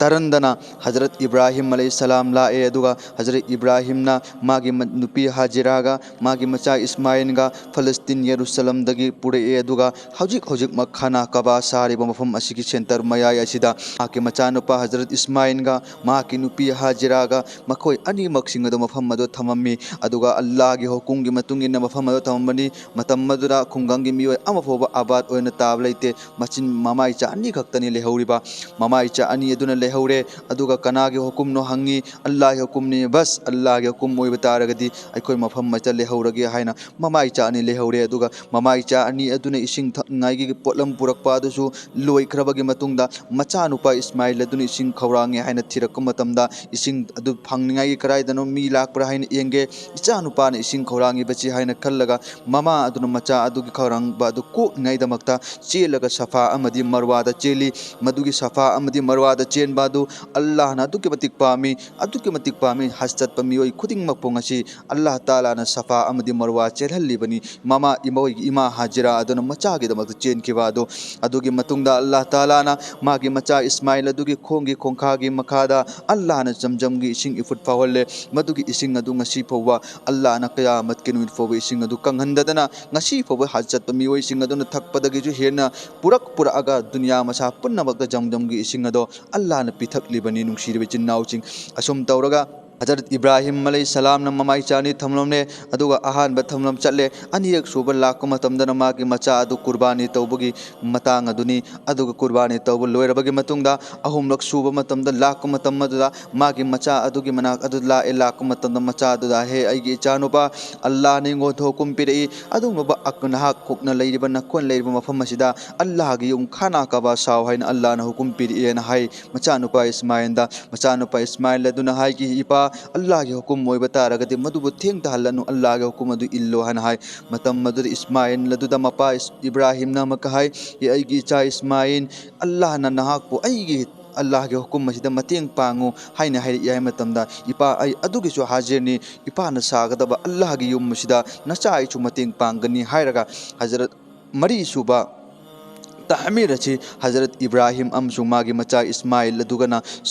ꯇꯔꯟꯗꯅ ꯍꯖꯔꯠ ꯏꯕ꯭ꯔꯥꯍꯤꯝ ꯑꯂꯩꯍꯤꯁꯁꯂꯥꯝ ꯂꯥꯛꯑꯦ, ꯑꯗꯨꯒ ꯍꯖꯔꯠ ꯏꯕ꯭ꯔꯥꯍꯤꯝꯅ ꯃꯥꯒꯤ ꯃ-, ꯅꯨꯄꯤ ꯍꯥꯖꯤꯔꯥꯒ ꯃꯥꯒꯤ ꯃꯆꯥ ꯏꯁꯃꯥꯏꯜꯒ ꯐꯂꯁꯇꯤꯟ ꯌꯦꯔꯨꯁꯂꯝꯗꯒꯤ ꯄꯨꯔꯛꯑꯦ, ꯑꯗꯨꯒ ꯍꯧꯖꯤꯛ ꯍꯧꯖꯤꯛꯃꯛ ꯈꯥꯅꯥ ꯀꯕꯥ ꯁꯥꯔꯤꯕ ꯃꯐꯝ ꯑꯁꯤꯒꯤ ꯁꯦꯟꯇꯔ ꯃꯌꯥꯏ ꯑꯁꯤꯗ ꯃꯍꯥꯛꯀꯤ ꯃꯆꯥꯅꯨꯄꯥ ꯍꯖꯔꯠ ꯏꯁꯃꯥꯏꯜꯒ ꯃꯍꯥꯛꯀꯤ ꯅꯨꯄꯤ ꯍꯥꯖꯤꯔꯥꯒ ꯃꯈꯣꯏ ꯑꯅꯤꯃꯛꯁꯤꯡ ꯑꯗꯨ ꯃꯐꯝ ꯑꯗꯨ ꯊꯝꯃꯝꯃꯤ꯫ ꯑꯗꯨꯒ ꯑꯜꯂꯥꯍꯒꯤ ꯍꯨꯀꯨꯝꯒꯤ ꯃꯇꯨꯡ ꯏꯟꯅ ꯃꯐꯝ ꯑꯗꯨ ꯊꯝꯃꯝꯕꯅꯤ꯫ ꯃꯇꯝ ꯑꯗꯨꯗ ꯈꯨꯡꯒꯪꯒꯤ ꯃꯤꯑꯣꯏ ꯑꯃ ꯐꯥꯎꯕ ꯑꯕꯥꯗ ꯑꯣꯏꯅ ꯇꯥꯕ ꯂꯩꯇꯦ꯫ ꯃꯆꯤꯟ ꯃꯃꯥꯏꯆꯥ ꯑꯅꯤ ꯈꯛꯇꯅꯤ ꯂꯩꯍꯧꯔꯤꯕ꯫ ꯃꯃꯥꯏꯆꯥ ꯑꯅꯤ ꯑꯗꯨꯅ ꯂꯩꯍꯧꯔꯦ꯫ ꯑꯗꯨꯒ ꯀꯅꯥꯒꯤ ꯍꯨꯀꯨꯝꯅꯣ ꯍꯪꯉꯤ? ꯑꯜꯂꯥꯍꯒꯤ ꯍꯨꯀꯨꯝꯅꯤ꯫ ꯕꯁ, ꯑꯜꯂꯥꯍꯒꯤ ꯍꯨꯀꯨꯝ ꯑꯣꯏꯕ ꯇꯥꯔꯒꯗꯤ ꯑꯩꯈꯣꯏ ꯃꯐꯝ ꯑꯁꯤꯗ ꯂꯩꯍꯧꯔꯒꯦ ꯍꯥꯏꯅ ꯃꯃꯥꯏꯆꯥ ꯑꯅꯤ ꯂꯩꯍꯧꯔꯦ꯫ ꯑꯗꯨꯒ ꯃꯃꯥꯏꯆꯥ ꯑꯅꯤ ꯑꯗꯨꯅ ꯏꯁꯤꯡ ꯊꯛꯅꯤꯡꯉꯥꯏꯒꯤ ꯄꯣꯠꯂꯝ ꯄꯨꯔꯛꯄ ꯑꯗꯨꯁꯨ ꯂꯣꯏꯈ꯭ꯔꯕꯒꯤ ꯃꯇꯨꯡꯗ, ꯃꯆꯥꯅꯨꯄꯥ ꯏꯁꯃꯥꯏꯜ ꯑꯗꯨꯅ ꯏꯁꯤꯡ ꯈꯧꯔꯥꯡꯉꯦ ꯍꯥꯏꯅ ꯊꯤꯔꯛꯄ ꯃꯇꯝꯗ, ꯏꯁꯤꯡ ꯑꯗꯨ ꯐꯪꯅꯤꯡꯉꯥꯏꯒꯤ ꯀꯗꯥꯏꯗꯅꯣ ꯃꯤ ꯂꯥꯛꯄ꯭ꯔꯥ ꯍꯥꯏꯅ ꯌꯦꯡꯒꯦ, ꯏꯆꯥꯅꯨꯄꯥꯅ ꯏꯁꯤꯡ ꯈꯧꯔꯥꯡꯉꯤꯕꯁꯤ ꯍꯥꯏꯅ ꯈꯜꯂꯒ, ꯃꯃꯥ ꯑꯗꯨꯅ ꯃꯆꯥ ꯑꯗꯨꯒꯤ ꯈꯧꯔꯥꯡꯕ ꯑꯗꯨ ꯀꯣꯛꯅꯤꯡꯉꯥꯏꯗꯃꯛꯇ ꯆꯦꯜꯂꯒ ꯁꯐꯥ ꯑꯃꯗꯤ ꯃꯔꯋꯥꯗ ꯆꯦꯜꯂꯤ꯫ ꯃꯗꯨꯒꯤ ꯁꯐꯥ ꯑꯃꯗꯤ ꯃꯔꯋꯥꯗ ꯆꯦꯟꯕ ꯑꯗꯨ ꯑꯜꯂꯥꯍꯅ ꯑꯗꯨꯛꯀꯤ ꯃꯇꯤꯛ ꯄꯥꯝꯃꯤ, ꯑꯗꯨꯛꯀꯤ ꯃꯇꯤꯛ ꯄꯥꯝꯃꯤ꯫ ꯍꯖ ꯆꯠꯄ ꯃꯤꯑꯣꯏ ꯈꯨꯗꯤꯡꯃꯛꯄꯨ ꯉꯁꯤ ꯑꯜꯂꯥꯍ ꯇꯥꯂꯥꯅ ꯁꯐꯥ ꯑꯃꯗꯤ ꯃꯔꯋꯥ ꯆꯦꯜꯍꯜꯂꯤꯕꯅꯤ꯫ ꯃꯃꯥ ꯏꯃꯣꯏꯒꯤ ꯏꯃꯥ ꯍꯥꯖꯤꯔꯥ ꯑꯗꯨꯅ ꯃꯆꯥꯒꯤꯗꯃꯛꯇ ꯆꯦꯟꯈꯤꯕ ꯑꯗꯨ꯫ ꯑꯗꯨꯒꯤ ꯃꯇꯨꯡꯗ ꯑꯜꯂꯥꯍ ꯇꯥꯂꯥꯅ ꯃꯥꯒꯤ ꯃꯆꯥ ꯏꯁꯃꯥꯏꯜ ꯑꯗꯨꯒꯤ ꯈꯣꯡꯒꯤ ꯈꯣꯡꯈꯥꯒꯤ ꯃꯈꯥꯗ ꯑꯜꯂꯥꯍꯅ ꯖꯝꯖꯝꯒꯤ ꯏꯁꯤꯡ ꯏꯐꯨꯠ ꯐꯥꯎꯍꯜꯂꯦ꯫ ꯃꯗꯨꯒꯤ ꯏꯁꯤꯡ ꯑꯗꯨ ꯉꯁꯤ ꯐꯥꯎꯕ, ꯑꯜꯂꯥꯍꯅ ꯀꯌꯥꯃꯠꯀꯤ ꯅꯨꯃꯤꯠ ꯐꯥꯎꯕ ꯏꯁꯤꯡ ꯑꯗꯨ ꯀꯪꯍꯟꯗꯗꯅ ꯉꯁꯤ ꯐꯥꯎꯕ ꯍꯖ ꯆꯠꯄ ꯃꯤꯑꯣꯏꯁꯤꯡ ꯑꯗꯨꯅ ꯊꯛꯄꯗꯒꯤꯁꯨ ꯍꯦꯟꯅ ꯄꯨꯔꯛ ꯄꯨꯔꯛꯑꯒ ꯗꯨꯅꯤꯌꯥ ꯃꯁꯥ ꯄꯨꯝꯅꯃꯛꯇ ꯖꯝꯖꯝꯒꯤ ꯏꯁꯤꯡ ꯑꯗꯣ ꯑꯜꯂꯥꯍꯅ ꯄꯤꯊꯛꯂꯤꯕꯅꯤ, ꯅꯨꯡꯁꯤꯔꯕ ꯏꯆꯤꯟ ꯏꯅꯥꯎꯁꯤꯡ꯫ ꯑꯁꯨꯝ ꯇꯧꯔꯒ ꯍꯖꯔꯠ ꯏꯕ꯭ꯔꯥꯍꯤꯝ ꯑꯂꯩꯍꯤꯁꯁꯂꯥꯝꯅ ꯃꯃꯥꯏꯆꯥ ꯑꯅꯤ ꯊꯝꯂꯝꯂꯦ, ꯑꯗꯨꯒ ꯑꯍꯥꯟꯕ ꯊꯝꯂꯝ ꯆꯠꯂꯦ꯫ ꯑꯅꯤꯔꯛ ꯁꯨꯕ ꯂꯥꯛꯄ ꯃꯇꯝꯗꯅ ꯃꯥꯒꯤ ꯃꯆꯥ ꯑꯗꯨ ꯀꯨꯔꯕꯥꯅꯤ ꯇꯧꯕꯒꯤ ꯃꯇꯥꯡ ꯑꯗꯨꯅꯤ꯫ ꯑꯗꯨꯒ ꯀꯨꯔꯕꯥꯅꯤ ꯇꯧꯕ ꯂꯣꯏꯔꯕꯒꯤ ꯃꯇꯨꯡꯗ ꯑꯍꯨꯝꯂꯛ ꯁꯨꯕ ꯃꯇꯝꯗ ꯂꯥꯛꯄ ꯃꯇꯝ ꯑꯗꯨꯗ ꯃꯥꯒꯤ ꯃꯆꯥ ꯑꯗꯨꯒꯤ ꯃꯅꯥꯛ ꯑꯗꯨ ꯂꯥꯛꯑꯦ꯫ ꯂꯥꯛꯄ ꯃꯇꯝꯗ ꯃꯆꯥ ꯑꯗꯨꯗ, "ꯍꯦ ꯑꯩꯒꯤ ꯏꯆꯥꯅꯨꯄꯥ, ꯑꯜꯂꯥꯍꯅ ꯑꯩꯉꯣꯟꯗ ꯍꯨꯀꯨꯝ ꯄꯤꯔꯛꯏ, ꯑꯗꯨꯒꯨꯝꯂꯕ ꯑꯛ-, ꯅꯍꯥꯛ ꯀꯣꯛꯅ ꯂꯩꯔꯤꯕ, ꯅꯀꯣꯟ ꯂꯩꯔꯤꯕ ꯃꯐꯝ ꯑꯁꯤꯗ ꯑꯜꯂꯥꯍꯒꯤ ꯌꯨꯝ ꯈꯥꯅꯥ ꯀꯕꯥ ꯁꯥꯎ ꯍꯥꯏꯅ ꯑꯜꯂꯥꯍꯅ ꯍꯨꯀꯨꯝ ꯄꯤꯔꯛꯑꯦꯅ" ꯍꯥꯏ꯫ ꯃꯆꯥꯅꯨꯄꯥ ꯏꯁꯃꯥꯏꯜꯗ, ꯃꯆꯥꯅꯨꯄꯥ ꯏꯁꯃꯥꯏꯜ ꯑꯗꯨꯅ ꯍꯥꯏꯈꯤ, "ꯏꯄꯥ, ꯑꯜꯂꯥꯍꯒꯤ ꯍꯨꯀꯨꯝ ꯑꯣꯏꯕ ꯇꯥꯔꯒꯗꯤ ꯃꯗꯨꯕꯨ ꯊꯦꯡꯊꯍꯜꯂꯅꯨ, ꯑꯜꯂꯥꯍꯒꯤ ꯍꯨꯀꯨꯝ ꯑꯗꯨ ꯏꯜꯂꯣ ꯍꯥꯏꯅ ꯍꯥꯏ꯫ ꯃꯇꯝ ꯑꯗꯨꯗ ꯏꯁꯃꯥꯏꯜ ꯑꯗꯨꯗ ꯃꯄꯥ ꯏꯁ-, ꯏꯕ꯭ꯔꯥꯍꯤꯝꯅ ꯑꯃꯨꯛꯀ ꯍꯥꯏ, "ꯑꯦ ꯑꯩꯒꯤ ꯏꯆꯥ ꯏꯁꯃꯥꯏꯜ, ꯑꯜꯂꯥꯍꯅ ꯅꯍꯥꯛꯄꯨ ꯑꯩꯒꯤ ꯑꯜꯂꯥꯍꯒꯤ ꯍꯨꯀꯨꯝ ꯑꯁꯤꯗ ꯃꯇꯦꯡ ꯄꯥꯡꯉꯨ" ꯍꯥꯏꯅ ꯍꯥꯏꯔꯛꯏ ꯍꯥꯏ ꯃꯇꯝꯗ, "ꯏꯄꯥ, ꯑꯩ ꯑꯗꯨꯒꯤꯁꯨ ꯍꯥꯖꯤꯔꯅꯤ, ꯏꯄꯥꯅ ꯁꯥꯒꯗꯕ ꯑꯜꯂꯥꯍꯒꯤ ꯌꯨꯝ ꯑꯁꯤꯗ ꯅꯆꯥ ꯑꯩꯁꯨ ꯃꯇꯦꯡ ꯄꯥꯡꯒꯅꯤ" ꯍꯥꯏꯔꯒ ꯍꯖꯔꯠ ꯃꯔꯤꯁꯨꯕ ꯇꯍꯃꯤꯔ ꯑꯁꯤ ꯍꯖꯔꯠ ꯏꯕ꯭ꯔꯥꯍꯤꯝ ꯑꯃꯁꯨꯡ ꯃꯥꯒꯤ ꯃꯆꯥ ꯏꯁꯃꯥꯏꯜ ꯑꯗꯨꯒꯅ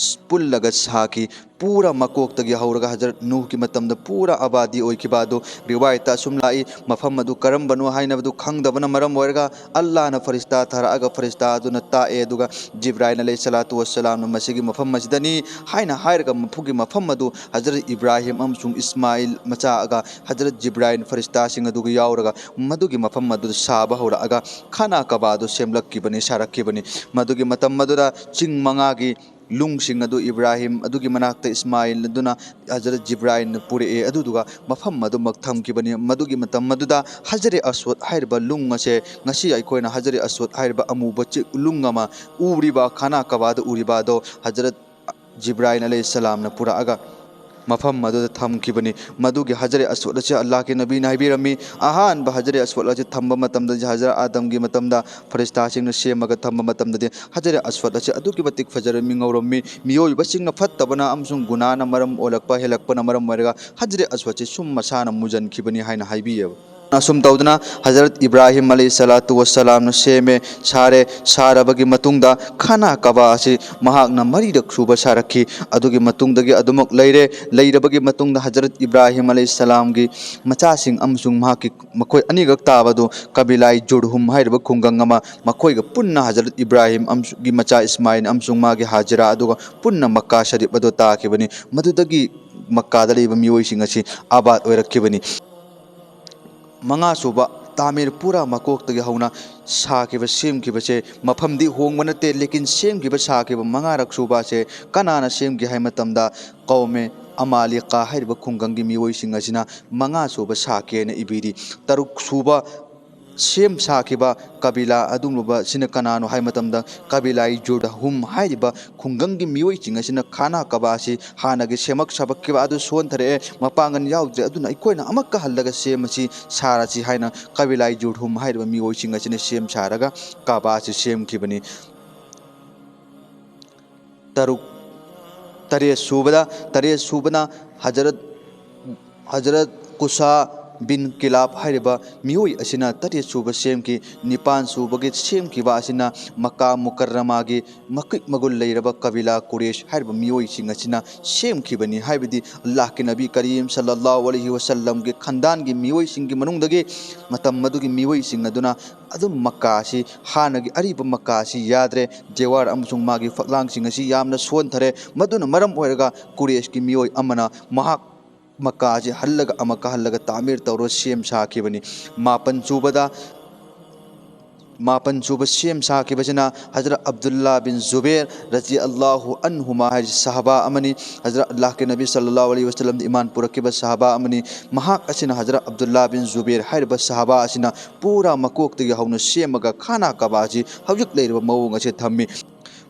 ꯄꯨꯜꯂꯒ ꯁꯥꯈꯤ꯫ ꯄꯨꯔꯥ ꯃꯀꯣꯛꯇꯒꯤ ꯍꯧꯔꯒ ꯍꯖꯔꯠ ꯅꯨꯍꯒꯤ ꯃꯇꯝꯗ ꯄꯨꯔꯥ ꯑꯕꯥꯗꯤ ꯑꯣꯏꯈꯤꯕ ꯑꯗꯨ ꯔꯤꯋꯥꯌꯠꯇ ꯑꯁꯨꯝ ꯂꯥꯛꯏ꯫ ꯃꯐꯝ ꯑꯗꯨ ꯀꯔꯝꯕꯅꯣ ꯍꯥꯏꯅꯕꯗꯨ ꯈꯪꯗꯕꯅ ꯃꯔꯝ ꯑꯣꯏꯔꯒ ꯑꯜꯂꯥꯍꯅ ꯐꯔꯤꯁꯇꯥ ꯊꯥꯔꯛꯑꯒ ꯐꯔꯤꯁꯇꯥ ꯑꯗꯨꯅ ꯇꯥꯛꯑꯦ, ꯑꯗꯨꯒ ꯖꯤꯕ꯭ꯔꯥꯏꯜ ꯑꯂꯩꯍꯤ ꯁꯂꯥꯇꯨ ꯋꯁꯁꯂꯥꯝꯅ ꯃꯁꯤꯒꯤ ꯃꯐꯝ ꯑꯁꯤꯗꯅꯤ ꯍꯥꯏꯅ ꯍꯥꯏꯔꯒ ꯃꯐꯝꯒꯤ ꯃꯐꯝ ꯑꯗꯨ ꯍꯖꯔꯠ ꯏꯕ꯭ꯔꯥꯍꯤꯝ ꯑꯃꯁꯨꯡ ꯏꯁꯃꯥꯏꯜ ꯃꯆꯥꯒ ꯍꯖꯔꯠ ꯖꯤꯕ꯭ꯔꯥꯏꯜ ꯐꯔꯤꯁꯇꯥꯁꯤꯡ ꯑꯗꯨꯒ ꯌꯥꯎꯔꯒ ꯃꯗꯨꯒꯤ ꯃꯐꯝ ꯑꯗꯨꯗ ꯁꯥꯕ ꯍꯧꯔꯛꯑꯒ ꯈꯥꯅꯥ ꯀꯕꯥꯗꯨ ꯁꯦꯝꯂꯛꯈꯤꯕꯅꯤ, ꯁꯥꯔꯛꯈꯤꯕꯅꯤ꯫ ꯃꯗꯨꯒꯤ ꯃꯇꯝ ꯑꯗꯨꯗ ꯆꯤꯡ ꯃꯉꯥꯒꯤ ꯂꯨꯡꯁꯤꯡ ꯑꯗꯨ ꯏꯕ꯭ꯔꯥꯍꯤꯝ ꯑꯗꯨꯒꯤ ꯃꯅꯥꯛꯇ ꯏꯁꯃꯥꯏꯜ ꯑꯗꯨꯅ ꯍꯖꯔꯠ ꯖꯤꯕ꯭ꯔꯥꯏꯜꯅ ꯄꯨꯔꯛꯑꯦ, ꯑꯗꯨꯗꯨꯒ ꯃꯐꯝ ꯑꯗꯨꯃꯛ ꯊꯝꯈꯤꯕꯅꯤ꯫ ꯃꯗꯨꯒꯤ ꯃꯇꯝ ꯑꯗꯨꯗ ꯍꯖꯔꯦ ꯑꯁꯋꯗ ꯍꯥꯏꯔꯤꯕ ꯂꯨꯡ ꯑꯁꯦ ꯉꯁꯤ ꯑꯩꯈꯣꯏꯅ ꯍꯖꯔꯦ ꯑꯁꯋꯗ ꯍꯥꯏꯔꯤꯕ ꯑꯃꯨꯕ ꯆꯤ-, ꯂꯨꯡ ꯑꯃ ꯎꯔꯤꯕ, ꯈꯥꯅꯥ ꯀꯕꯥꯗ ꯎꯔꯤꯕ ꯑꯗꯣ ꯍꯖꯔꯠ ꯖꯤꯕ꯭ꯔꯥꯏꯜ ꯑꯂꯩꯍꯤ ꯁꯂꯥꯝꯅ ꯄꯨꯔꯛꯑꯒ ꯃꯐꯝ ꯑꯗꯨꯗ ꯊꯝꯈꯤꯕꯅꯤ꯫ ꯃꯗꯨꯒꯤ ꯍꯖꯔꯦ ꯑꯁꯋꯗ ꯑꯁꯤ ꯑꯜꯂꯥꯍꯒꯤ ꯅꯕꯤꯅ ꯍꯥꯏꯕꯤꯔꯝꯃꯤ, ꯑꯍꯥꯟꯕ ꯍꯖꯔꯦ ꯑꯁꯋꯗ ꯑꯁꯤ ꯊꯝꯕ ꯃꯇꯝꯗ, ꯍꯖꯔꯠ ꯑꯥꯗꯝꯒꯤ ꯃꯇꯝꯗ ꯐꯔꯤꯁꯇꯥꯁꯤꯡꯅ ꯁꯦꯝꯃꯒ ꯊꯝꯕ ꯃꯇꯝꯗꯗꯤ ꯍꯖꯔꯦ ꯑꯁꯋꯗ ꯑꯁꯤ ꯑꯗꯨꯛꯀꯤ ꯃꯇꯤꯛ ꯐꯖꯔꯝꯃꯤ, ꯉꯧꯔꯝꯃꯤ꯫ ꯃꯤꯑꯣꯏꯕꯁꯤꯡꯅ ꯐꯠꯇꯕꯅ ꯑꯃꯁꯨꯡ ꯒꯨꯅꯥꯅ ꯃꯔꯝ ꯑꯣꯏꯔꯛꯄ, ꯍꯦꯜꯂꯛꯄꯅ ꯃꯔꯝ ꯑꯣꯏꯔꯒ ꯍꯖꯔꯦ ꯑꯁꯋꯗ ꯑꯁꯤ ꯁꯨꯝ ꯃꯁꯥꯅ ꯃꯨꯖꯟꯈꯤꯕꯅꯤ ꯍꯥꯏꯅ ꯍꯥꯏꯕꯤꯌꯦꯕ꯫ ꯑꯁꯨꯝ ꯇꯧꯗꯨꯅ ꯍꯖꯔꯠ ꯏꯕ꯭ꯔꯥꯍꯤꯝ ꯑꯂꯩꯍꯤ ꯁꯂꯥꯇꯨ ꯋꯁꯁꯂꯥꯝꯅ ꯁꯦꯝꯃꯦ, ꯁꯥꯔꯦ꯫ ꯁꯥꯔꯕꯒꯤ ꯃꯇꯨꯡꯗ ꯈꯥꯅꯥ ꯀꯕꯥ ꯑꯁꯤ ꯃꯍꯥꯛꯅ ꯃꯔꯤꯔꯛ ꯁꯨꯕ ꯁꯥꯔꯛꯈꯤ꯫ ꯑꯗꯨꯒꯤ ꯃꯇꯨꯡꯗꯒꯤ ꯑꯗꯨꯃꯛ ꯂꯩꯔꯦ꯫ ꯂꯩꯔꯕꯒꯤ ꯃꯇꯨꯡꯗ ꯍꯖꯔꯠ ꯏꯕ꯭ꯔꯥꯍꯤꯝ ꯑꯂꯩꯍꯤ ꯁꯂꯥꯝꯒꯤ ꯃꯆꯥꯁꯤꯡ ꯑꯃꯁꯨꯡ ꯃꯍꯥꯛꯀꯤ, ꯃꯈꯣꯏ ꯑꯅꯤꯈꯛ ꯇꯥꯕꯗꯨ ꯀꯕꯤꯂꯥꯏ ꯖꯨꯔꯍꯨꯝ ꯍꯥꯏꯔꯤꯕ ꯈꯨꯡꯒꯪ ꯑꯃ, ꯃꯈꯣꯏꯒ ꯄꯨꯟꯅ ꯍꯖꯔꯠ ꯏꯕ꯭ꯔꯥꯍꯤꯝ ꯑꯃꯁꯨꯡ ꯃꯆꯥ ꯏꯁꯃꯥꯏꯜ ꯑꯃꯁꯨꯡ ꯃꯥꯒꯤ ꯍꯥꯖꯤꯔꯥ ꯑꯗꯨꯒ ꯄꯨꯟꯅ ꯃꯛꯀꯥ ꯁꯔꯤꯐ ꯑꯗꯨ ꯇꯥꯈꯤꯕꯅꯤ꯫ ꯃꯗꯨꯗꯒꯤ ꯃꯛꯀꯥꯗ ꯂꯩꯕ ꯃꯤꯑꯣꯏꯁꯤꯡ ꯑꯁꯤ ꯑꯕꯥꯗ ꯑꯣꯏꯔꯛꯈꯤꯕꯅꯤ꯫ ꯃꯉꯥꯁꯨꯕ ꯇꯥꯃꯤꯔ ꯄꯨꯔꯥ ꯃꯀꯣꯛꯇꯒꯤ ꯍꯧꯅ ꯁꯥꯈꯤꯕ, ꯁꯦꯝꯈꯤꯕꯁꯦ ꯃꯐꯝꯗꯤ ꯍꯣꯡꯕ ꯅꯠꯇꯦ, ꯂꯦꯀꯤꯟ ꯁꯦꯝꯈꯤꯕ, ꯁꯥꯈꯤꯕ ꯃꯉꯥꯔꯛ ꯁꯨꯕ ꯑꯁꯦ ꯀꯅꯥꯅ ꯁꯦꯝꯈꯤ ꯍꯥꯏ ꯃꯇꯝꯗ ꯀꯧꯃꯦ ꯑꯃꯥꯂꯤꯀꯥ ꯍꯥꯏꯔꯤꯕ ꯈꯨꯡꯒꯪꯒꯤ ꯃꯤꯑꯣꯏꯁꯤꯡ ꯑꯁꯤꯅ ꯃꯉꯥꯁꯨꯕ ꯁꯥꯈꯤ ꯍꯥꯏꯅ ꯏꯕꯤꯔꯤ꯫ ꯇꯔꯨꯛ ꯁꯨꯕ ꯁꯦꯝ ꯁꯥꯈꯤꯕ ꯀꯕꯤꯂꯥ ꯑꯗꯨꯒꯨꯝꯂꯕ ꯁꯤꯅ ꯀꯅꯥꯅꯣ ꯍꯥꯏꯕ ꯃꯇꯝꯗ, ꯀꯕꯤꯂꯥꯏ ꯖꯨꯔꯍꯨꯝ ꯍꯥꯏꯔꯤꯕ ꯈꯨꯡꯒꯪꯒꯤ ꯃꯤꯑꯣꯏꯁꯤꯡ ꯑꯁꯤꯅ ꯈꯥꯅꯥ ꯀꯕꯥ ꯑꯁꯤ ꯍꯥꯟꯅꯒꯤ ꯁꯦꯝꯃꯛ ꯁꯥꯕꯛꯈꯤꯕ ꯑꯗꯨ ꯁꯣꯟꯊꯔꯛꯑꯦ, ꯃꯄꯥꯡꯒꯜ ꯌꯥꯎꯗ꯭ꯔꯦ, ꯑꯗꯨꯅ ꯑꯩꯈꯣꯏꯅ ꯑꯃꯨꯛꯀ ꯍꯜꯂꯒ ꯁꯦꯝꯃꯁꯤ, ꯁꯥꯔꯁꯤ ꯍꯥꯏꯅ ꯀꯕꯤꯂꯥꯏ ꯖꯨꯔꯍꯨꯝ ꯍꯥꯏꯔꯤꯕ ꯃꯤꯑꯣꯏꯁꯤꯡ ꯑꯁꯤꯅ ꯁꯦꯝ ꯁꯥꯔꯒ ꯀꯕꯥ ꯑꯁꯤ ꯁꯦꯝꯈꯤꯕꯅꯤ꯫ ꯇꯔꯨꯛ, ꯇꯔꯦꯠ ꯁꯨꯕꯗ, ꯇꯔꯦꯠ ꯁꯨꯕꯅ ꯍꯖꯔꯠ, ꯍꯖꯔꯠ ꯀꯨꯁꯥ ꯕꯤꯟ ꯀꯤꯂꯥꯕ ꯍꯥꯏꯔꯤꯕ ꯃꯤꯑꯣꯏ ꯑꯁꯤꯅ ꯇꯔꯦꯠ ꯁꯨꯕ ꯁꯦꯝꯈꯤ꯫ ꯅꯤꯄꯥꯟ ꯁꯨꯕꯒꯤ ꯁꯦꯝꯈꯤꯕ ꯑꯁꯤꯅ ꯃꯀꯥ ꯃꯨꯀꯔꯔꯃꯥꯒꯤ ꯃꯀꯤꯛ ꯃꯒꯨꯟ ꯂꯩꯔꯕ ꯀꯕꯤꯂꯥ ꯀꯨꯔꯦꯁ ꯍꯥꯏꯔꯤꯕ ꯃꯤꯑꯣꯏꯁꯤꯡ ꯑꯁꯤꯅ ꯁꯦꯝꯈꯤꯕꯅꯤ꯫ ꯍꯥꯏꯕꯗꯤ ꯑꯜꯂꯥꯍꯀꯤ ꯅꯕꯤ ꯀꯔꯤꯝ ꯁꯜꯂꯜꯂꯥꯍꯨ ꯑꯂꯩꯍꯤ ꯋꯁꯜꯂꯝꯒꯤ ꯈꯟꯗꯥꯟꯒꯤ ꯃꯤꯑꯣꯏꯁꯤꯡꯒꯤ ꯃꯅꯨꯡꯗꯒꯤ ꯃꯇꯝ ꯑꯗꯨꯒꯤ ꯃꯤꯑꯣꯏꯁꯤꯡ ꯑꯗꯨꯅ ꯑꯗꯨꯝ ꯃꯀꯥ ꯑꯁꯤ, ꯍꯥꯟꯅꯒꯤ ꯑꯔꯤꯕ ꯃꯀꯥ ꯑꯁꯤ ꯌꯥꯗ꯭ꯔꯦ, ꯗꯦꯋꯥꯔ ꯑꯃꯁꯨꯡ ꯃꯥꯒꯤ ꯐꯛꯂꯥꯡꯁꯤꯡ ꯑꯁꯤ ꯌꯥꯝꯅ ꯁꯣꯟꯊꯔꯦ꯫ ꯃꯗꯨꯅ ꯃꯔꯝ ꯑꯣꯏꯔꯒ ꯀꯨꯔꯦꯁꯀꯤ ꯃꯤꯑꯣꯏ ꯑꯃꯅ ꯃꯍꯥꯛ ꯃꯀꯥ ꯑꯁꯤ ꯍꯜꯂꯒ ꯑꯃꯨꯛꯀ ꯍꯜꯂꯒ ꯇꯥꯃꯤꯔ ꯇꯧꯔ ꯁꯦꯝ ꯁꯥꯈꯤꯕꯅꯤ꯫ ꯃꯥꯄꯟ ꯁꯨꯕꯗ, ꯃꯥꯄꯟ ꯁꯨꯕ ꯁꯦꯝ ꯁꯥꯈꯤꯕꯁꯤꯅ ꯍꯖꯔꯠ ꯑꯕꯗꯨꯜꯂꯥ ꯕꯤꯟ ꯖꯨꯕꯦꯔ ꯔꯖꯤ ꯑꯜꯂꯥꯍꯨ ꯑꯟꯍꯨꯃꯥ ꯍꯥꯏꯔꯤꯁꯤ ꯁꯍꯥꯕꯥ ꯑꯃꯅꯤ꯫ ꯍꯖꯔꯠ ꯑꯜꯂꯥꯍꯀꯤ ꯅꯕꯤ ꯁꯜꯂꯜꯂꯥꯍꯨ ꯑꯂꯩꯍꯤ ꯋꯁꯜꯂꯝꯗ ꯏꯃꯥꯟ ꯄꯨꯔꯛꯈꯤꯕ ꯁꯍꯥꯕꯥ ꯑꯃꯅꯤ꯫ ꯃꯍꯥꯛ ꯑꯁꯤꯅ ꯍꯖꯔꯠ ꯑꯕꯗꯨꯜꯂꯥ ꯕꯤꯟ ꯖꯨꯕꯦꯔ ꯍꯥꯏꯔꯤꯕ ꯁꯍꯥꯕꯥ ꯑꯁꯤꯅ ꯄꯨꯔꯥ ꯃꯀꯣꯛꯇꯒꯤ ꯍꯧꯅ ꯁꯦꯝꯃꯒ ꯈꯥꯅꯥ ꯀꯕꯥ ꯑꯁꯤ ꯍꯧꯖꯤꯛ ꯂꯩꯔꯤꯕ ꯃꯑꯣꯡ ꯑꯁꯤ ꯊꯝꯃꯤ꯫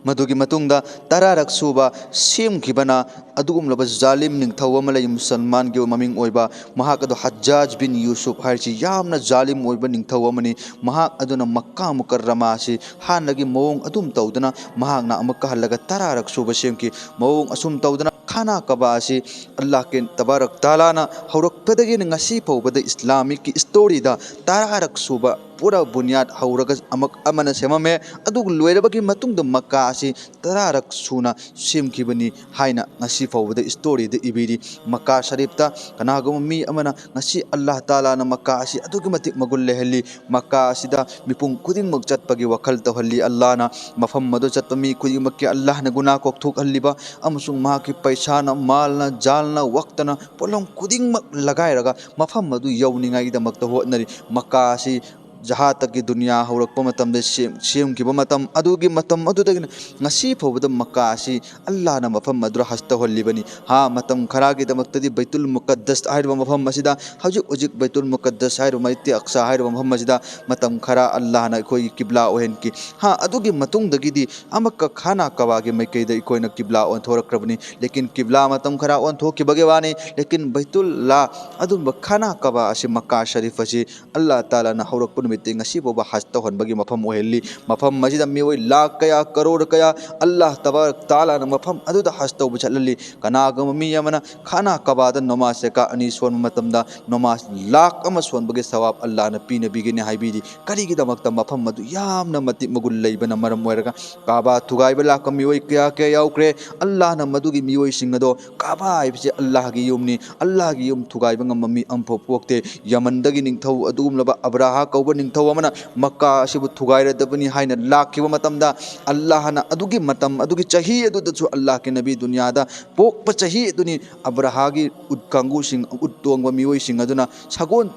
ꯃꯗꯨꯒꯤ ꯃꯇꯨꯡꯗ ꯇꯔꯥꯔꯛ ꯁꯨꯕ ꯁꯦꯝꯈꯤꯕꯅ ꯑꯗꯨꯒꯨꯝꯂꯕ ꯖꯥꯂꯤꯝ ꯅꯤꯡꯊꯧ ꯑꯃ ꯂꯩ, ꯃꯨꯁꯜꯃꯥꯟꯒꯤ ꯃꯃꯤꯡ ꯑꯣꯏꯕ, ꯃꯍꯥꯛ ꯑꯗꯨ ꯍꯖꯥꯖ ꯕꯤꯟ ꯌꯨꯁꯨꯐ ꯍꯥꯏꯔꯤꯁꯤ ꯌꯥꯝꯅ ꯖꯥꯂꯤꯝ ꯑꯣꯏꯕ ꯅꯤꯡꯊꯧ ꯑꯃꯅꯤ꯫ ꯃꯍꯥꯛ ꯑꯗꯨꯅ ꯃꯛꯀꯥ ꯃꯨꯀꯔꯔꯃꯥ ꯑꯁꯤ ꯍꯥꯟꯅꯒꯤ ꯃꯑꯣꯡ ꯑꯗꯨꯝ ꯇꯧꯗꯨꯅ ꯃꯍꯥꯛꯅ ꯑꯃꯨꯛꯀ ꯍꯜꯂꯒ ꯇꯔꯥꯔꯛ ꯁꯨꯕ ꯁꯦꯝꯈꯤ꯫ ꯃꯑꯣꯡ ꯑꯁꯨꯝ ꯇꯧꯗꯅ ꯈꯥꯅꯥ ꯀꯕꯥ ꯑꯁꯤ ꯑꯜꯂꯥꯍꯀꯤ ꯇꯕꯥꯔꯛ ꯇꯥꯂꯥꯅ ꯍꯧꯔꯛꯄꯗꯒꯤꯅ ꯉꯁꯤ ꯐꯥꯎꯕꯗ ꯏꯁꯂꯥꯃꯤꯛꯀꯤ ꯁ꯭ꯇꯣꯔꯤꯗ ꯇꯔꯥꯔꯛ ꯁꯨꯕ ꯄꯨꯔꯥ ꯕꯨꯅꯤꯌꯥꯗ ꯍꯧꯔꯒ ꯑꯃꯛ-, ꯑꯃꯅ ꯁꯦꯝꯃꯝꯃꯦ꯫ ꯑꯗꯨꯒ ꯂꯣꯏꯔꯕꯒꯤ ꯃꯇꯨꯡꯗ ꯃꯀꯥ ꯑꯁꯤ ꯇꯔꯥꯔꯛ ꯁꯨꯅ ꯁꯦꯝꯈꯤꯕꯅꯤ ꯍꯥꯏꯅ ꯉꯁꯤ ꯐꯥꯎꯕꯗ ꯁ꯭ꯇꯣꯔꯤꯗ ꯏꯕꯤꯔꯤ꯫ ꯃꯀꯥ ꯁꯔꯤꯐꯇ ꯀꯅꯥꯒꯨꯝꯕ ꯃꯤ ꯑꯃꯅ ꯉꯁꯤ ꯑꯜꯂꯥꯍ ꯇꯥꯂꯥꯅ ꯃꯀꯥ ꯑꯁꯤ ꯑꯗꯨꯛꯀꯤ ꯃꯇꯤꯛ ꯃꯒꯨꯟ ꯂꯩꯍꯜꯂꯤ꯫ ꯃꯀꯥ ꯑꯁꯤꯗ ꯃꯤꯄꯨꯝ ꯈꯨꯗꯤꯡꯃꯛ ꯆꯠꯄꯒꯤ ꯋꯥꯈꯜ ꯇꯧꯍꯜꯂꯤ꯫ ꯑꯜꯂꯥꯍꯅ ꯃꯐꯝ ꯑꯗꯨ ꯆꯠꯄ ꯃꯤ ꯈꯨꯗꯤꯡꯃꯛꯀꯤ ꯑꯜꯂꯥꯍꯅ ꯒꯨꯅꯥ ꯀꯣꯛꯊꯣꯛꯍꯜꯂꯤꯕ ꯑꯃꯁꯨꯡ ꯃꯍꯥꯛꯀꯤ ꯄꯩꯁꯥꯅ, ꯃꯥꯜꯅ, ꯖꯥꯜꯅ, ꯋꯛꯇꯅ, ꯄꯣꯠꯂꯝ ꯈꯨꯗꯤꯡꯃꯛ ꯂꯒꯥꯏꯔꯒ ꯃꯐꯝ ꯑꯗꯨ ꯌꯧꯅꯤꯡꯉꯥꯏꯒꯤꯗꯃꯛꯇ ꯍꯣꯠꯅꯔꯤ꯫ ꯃꯀꯥ ꯑꯁꯤ ꯖꯍꯥ ꯇꯛꯀꯤ ꯗꯨꯅꯤꯌꯥ ꯍꯧꯔꯛꯄ ꯃꯇꯝꯗ ꯁꯦꯝ-, ꯁꯦꯝꯈꯤꯕ ꯃꯇꯝ, ꯑꯗꯨꯒꯤ ꯃꯇꯝ ꯑꯗꯨꯗꯒꯤꯅ ꯉꯁꯤ ꯐꯥꯎꯕꯗ ꯃꯛꯀꯥ ꯑꯁꯤ ꯑꯜꯂꯥꯍꯅ ꯃꯐꯝ ꯑꯗꯨꯗ ꯍꯖ ꯇꯧꯍꯜꯂꯤꯕꯅꯤ꯫ ꯍꯥ, ꯃꯇꯝ ꯈꯔꯒꯤꯗꯃꯛꯇꯗꯤ ꯕꯩꯇꯨꯜ ꯃꯨꯀꯠꯗꯁ ꯍꯥꯏꯔꯤꯕ ꯃꯐꯝ ꯑꯁꯤꯗ, ꯍꯧꯖꯤꯛ ꯍꯧꯖꯤꯛ ꯕꯩꯇꯨꯜ ꯃꯨꯀꯠꯗꯁ ꯍꯥꯏꯔꯤꯕ ꯃꯁꯖꯤꯗ ꯑꯛꯁꯥ ꯍꯥꯏꯔꯤꯕ ꯃꯐꯝ ꯑꯁꯤꯗ ꯃꯇꯝ ꯈꯔ ꯑꯜꯂꯥꯍꯅ ꯑꯩꯈꯣꯏꯒꯤ ꯀꯤꯕ꯭ꯂꯥ ꯑꯣꯏꯍꯟꯈꯤ꯫ ꯍꯥ, ꯑꯗꯨꯒꯤ ꯃꯇꯨꯡꯗꯒꯤꯗꯤ ꯑꯃꯛꯀ ꯈꯥꯅꯥ ꯀꯕꯥꯒꯤ ꯃꯥꯏꯀꯩꯗ ꯑꯩꯈꯣꯏꯅ ꯀꯤꯕ꯭ꯂꯥ ꯑꯣꯟꯊꯣꯔꯛꯈ꯭ꯔꯕꯅꯤ꯫ ꯂꯦꯀꯤꯟ ꯀꯤꯕ꯭ꯂꯥ ꯃꯇꯝ ꯈꯔ ꯑꯣꯟꯊꯣꯛꯈꯤꯕꯒꯤ ꯋꯥꯅꯤ, ꯂꯦꯀꯤꯟ ꯕꯩꯇꯨꯜꯂꯥ, ꯑꯗꯨꯝꯕ ꯈꯥꯅꯥ ꯀꯕꯥ ꯑꯁꯤ, ꯃꯛꯀꯥ ꯁꯔꯤꯐ ꯑꯁꯤ ꯑꯜꯂꯥꯍ ꯇꯥꯂꯥꯅ ꯍꯧꯔꯛꯄ ꯅꯨꯃꯤꯠꯇꯒꯤ ꯉꯁꯤ ꯐꯥꯎꯕ ꯍꯖ ꯇꯧꯍꯟꯕꯒꯤ ꯃꯐꯝ ꯑꯣꯏꯍꯜꯂꯤ꯫ ꯃꯐꯝ ꯑꯁꯤꯗ ꯃꯤꯑꯣꯏ ꯂꯥꯈ ꯀꯌꯥ, ꯀꯔꯣꯔ ꯀꯌꯥ ꯑꯜꯂꯥꯍ ꯇꯕꯥꯔꯛ ꯇꯥꯂꯥꯅ ꯃꯐꯝ ꯑꯗꯨꯗ ꯍꯖ ꯇꯧꯕ ꯆꯠꯍꯜꯂꯤ꯫ ꯀꯅꯥꯒꯨꯝꯕ ꯃꯤ ꯑꯃꯅ ꯈꯥꯅꯥ ꯀꯕꯥꯗ ꯅꯃꯥꯖ ꯔꯀꯥ ꯑꯅꯤ ꯁꯣꯟꯕ ꯃꯇꯝꯗ ꯅꯃꯥꯖ ꯂꯥꯈ ꯑꯃ ꯁꯣꯟꯕꯒꯤ ꯁꯋꯥꯕ ꯑꯜꯂꯥꯍꯅ ꯄꯤꯅꯕꯤꯒꯅꯤ ꯍꯥꯏꯕꯤꯔꯤ꯫ ꯀꯔꯤꯒꯤꯗꯃꯛꯇ? ꯃꯐꯝ ꯑꯗꯨ ꯌꯥꯝꯅ ꯃꯇꯤꯛ ꯃꯒꯨꯟ ꯂꯩꯕꯅ ꯃꯔꯝ ꯑꯣꯏꯔꯒ꯫ ꯀꯥꯕꯥ ꯊꯨꯒꯥꯏꯕ ꯂꯥꯛꯄ ꯃꯤꯑꯣꯏ ꯀꯌꯥ ꯀꯌꯥ ꯌꯥꯎꯈ꯭ꯔꯦ꯫ ꯑꯜꯂꯥꯍꯅ ꯃꯗꯨꯒꯤ ꯃꯤꯑꯣꯏꯁꯤꯡ ꯑꯗꯣ, ꯀꯥꯕꯥ ꯍꯥꯏꯕꯁꯤ ꯑꯜꯂꯥꯍꯒꯤ ꯌꯨꯝꯅꯤ, ꯑꯜꯂꯥꯍꯒꯤ ꯌꯨꯝ ꯊꯨꯒꯥꯏꯕ ꯉꯝꯕ ꯃꯤ ꯑꯃꯐꯥꯎ ꯄꯣꯛꯇꯦ꯫ ꯌꯃꯟꯗꯒꯤ ꯅꯤꯡꯊꯧ ꯑꯗꯨꯒꯨꯝꯂꯕ ꯑꯕ꯭ꯔꯥꯍꯥ ꯀꯧꯕ ꯅꯤꯡꯊꯧ ꯑꯃꯅ ꯃꯛꯀꯥ ꯑꯁꯤꯕꯨ ꯊꯨꯒꯥꯏꯔꯗꯕꯅꯤ ꯍꯥꯏꯅ ꯂꯥꯛꯈꯤꯕ ꯃꯇꯝꯗ, ꯑꯜꯂꯥꯍꯅ ꯑꯗꯨꯒꯤ ꯃꯇꯝ ꯑꯗꯨꯒꯤ ꯆꯍꯤ ꯑꯗꯨꯗꯁꯨ ꯑꯜꯂꯥꯍꯒꯤ ꯅꯕꯤ ꯗꯨꯅꯤꯌꯥꯗ ꯄꯣꯛꯄ ꯆꯍꯤ ꯑꯗꯨꯅꯤ ꯑꯕ꯭ꯔꯥꯍꯥꯒꯤ ꯎꯠ ꯀꯥꯡꯕꯨꯁꯤꯡ, ꯎꯠ ꯇꯣꯡꯕ ꯃꯤꯑꯣꯏꯁꯤꯡ ꯑꯗꯨꯅ ꯁꯒꯣꯜ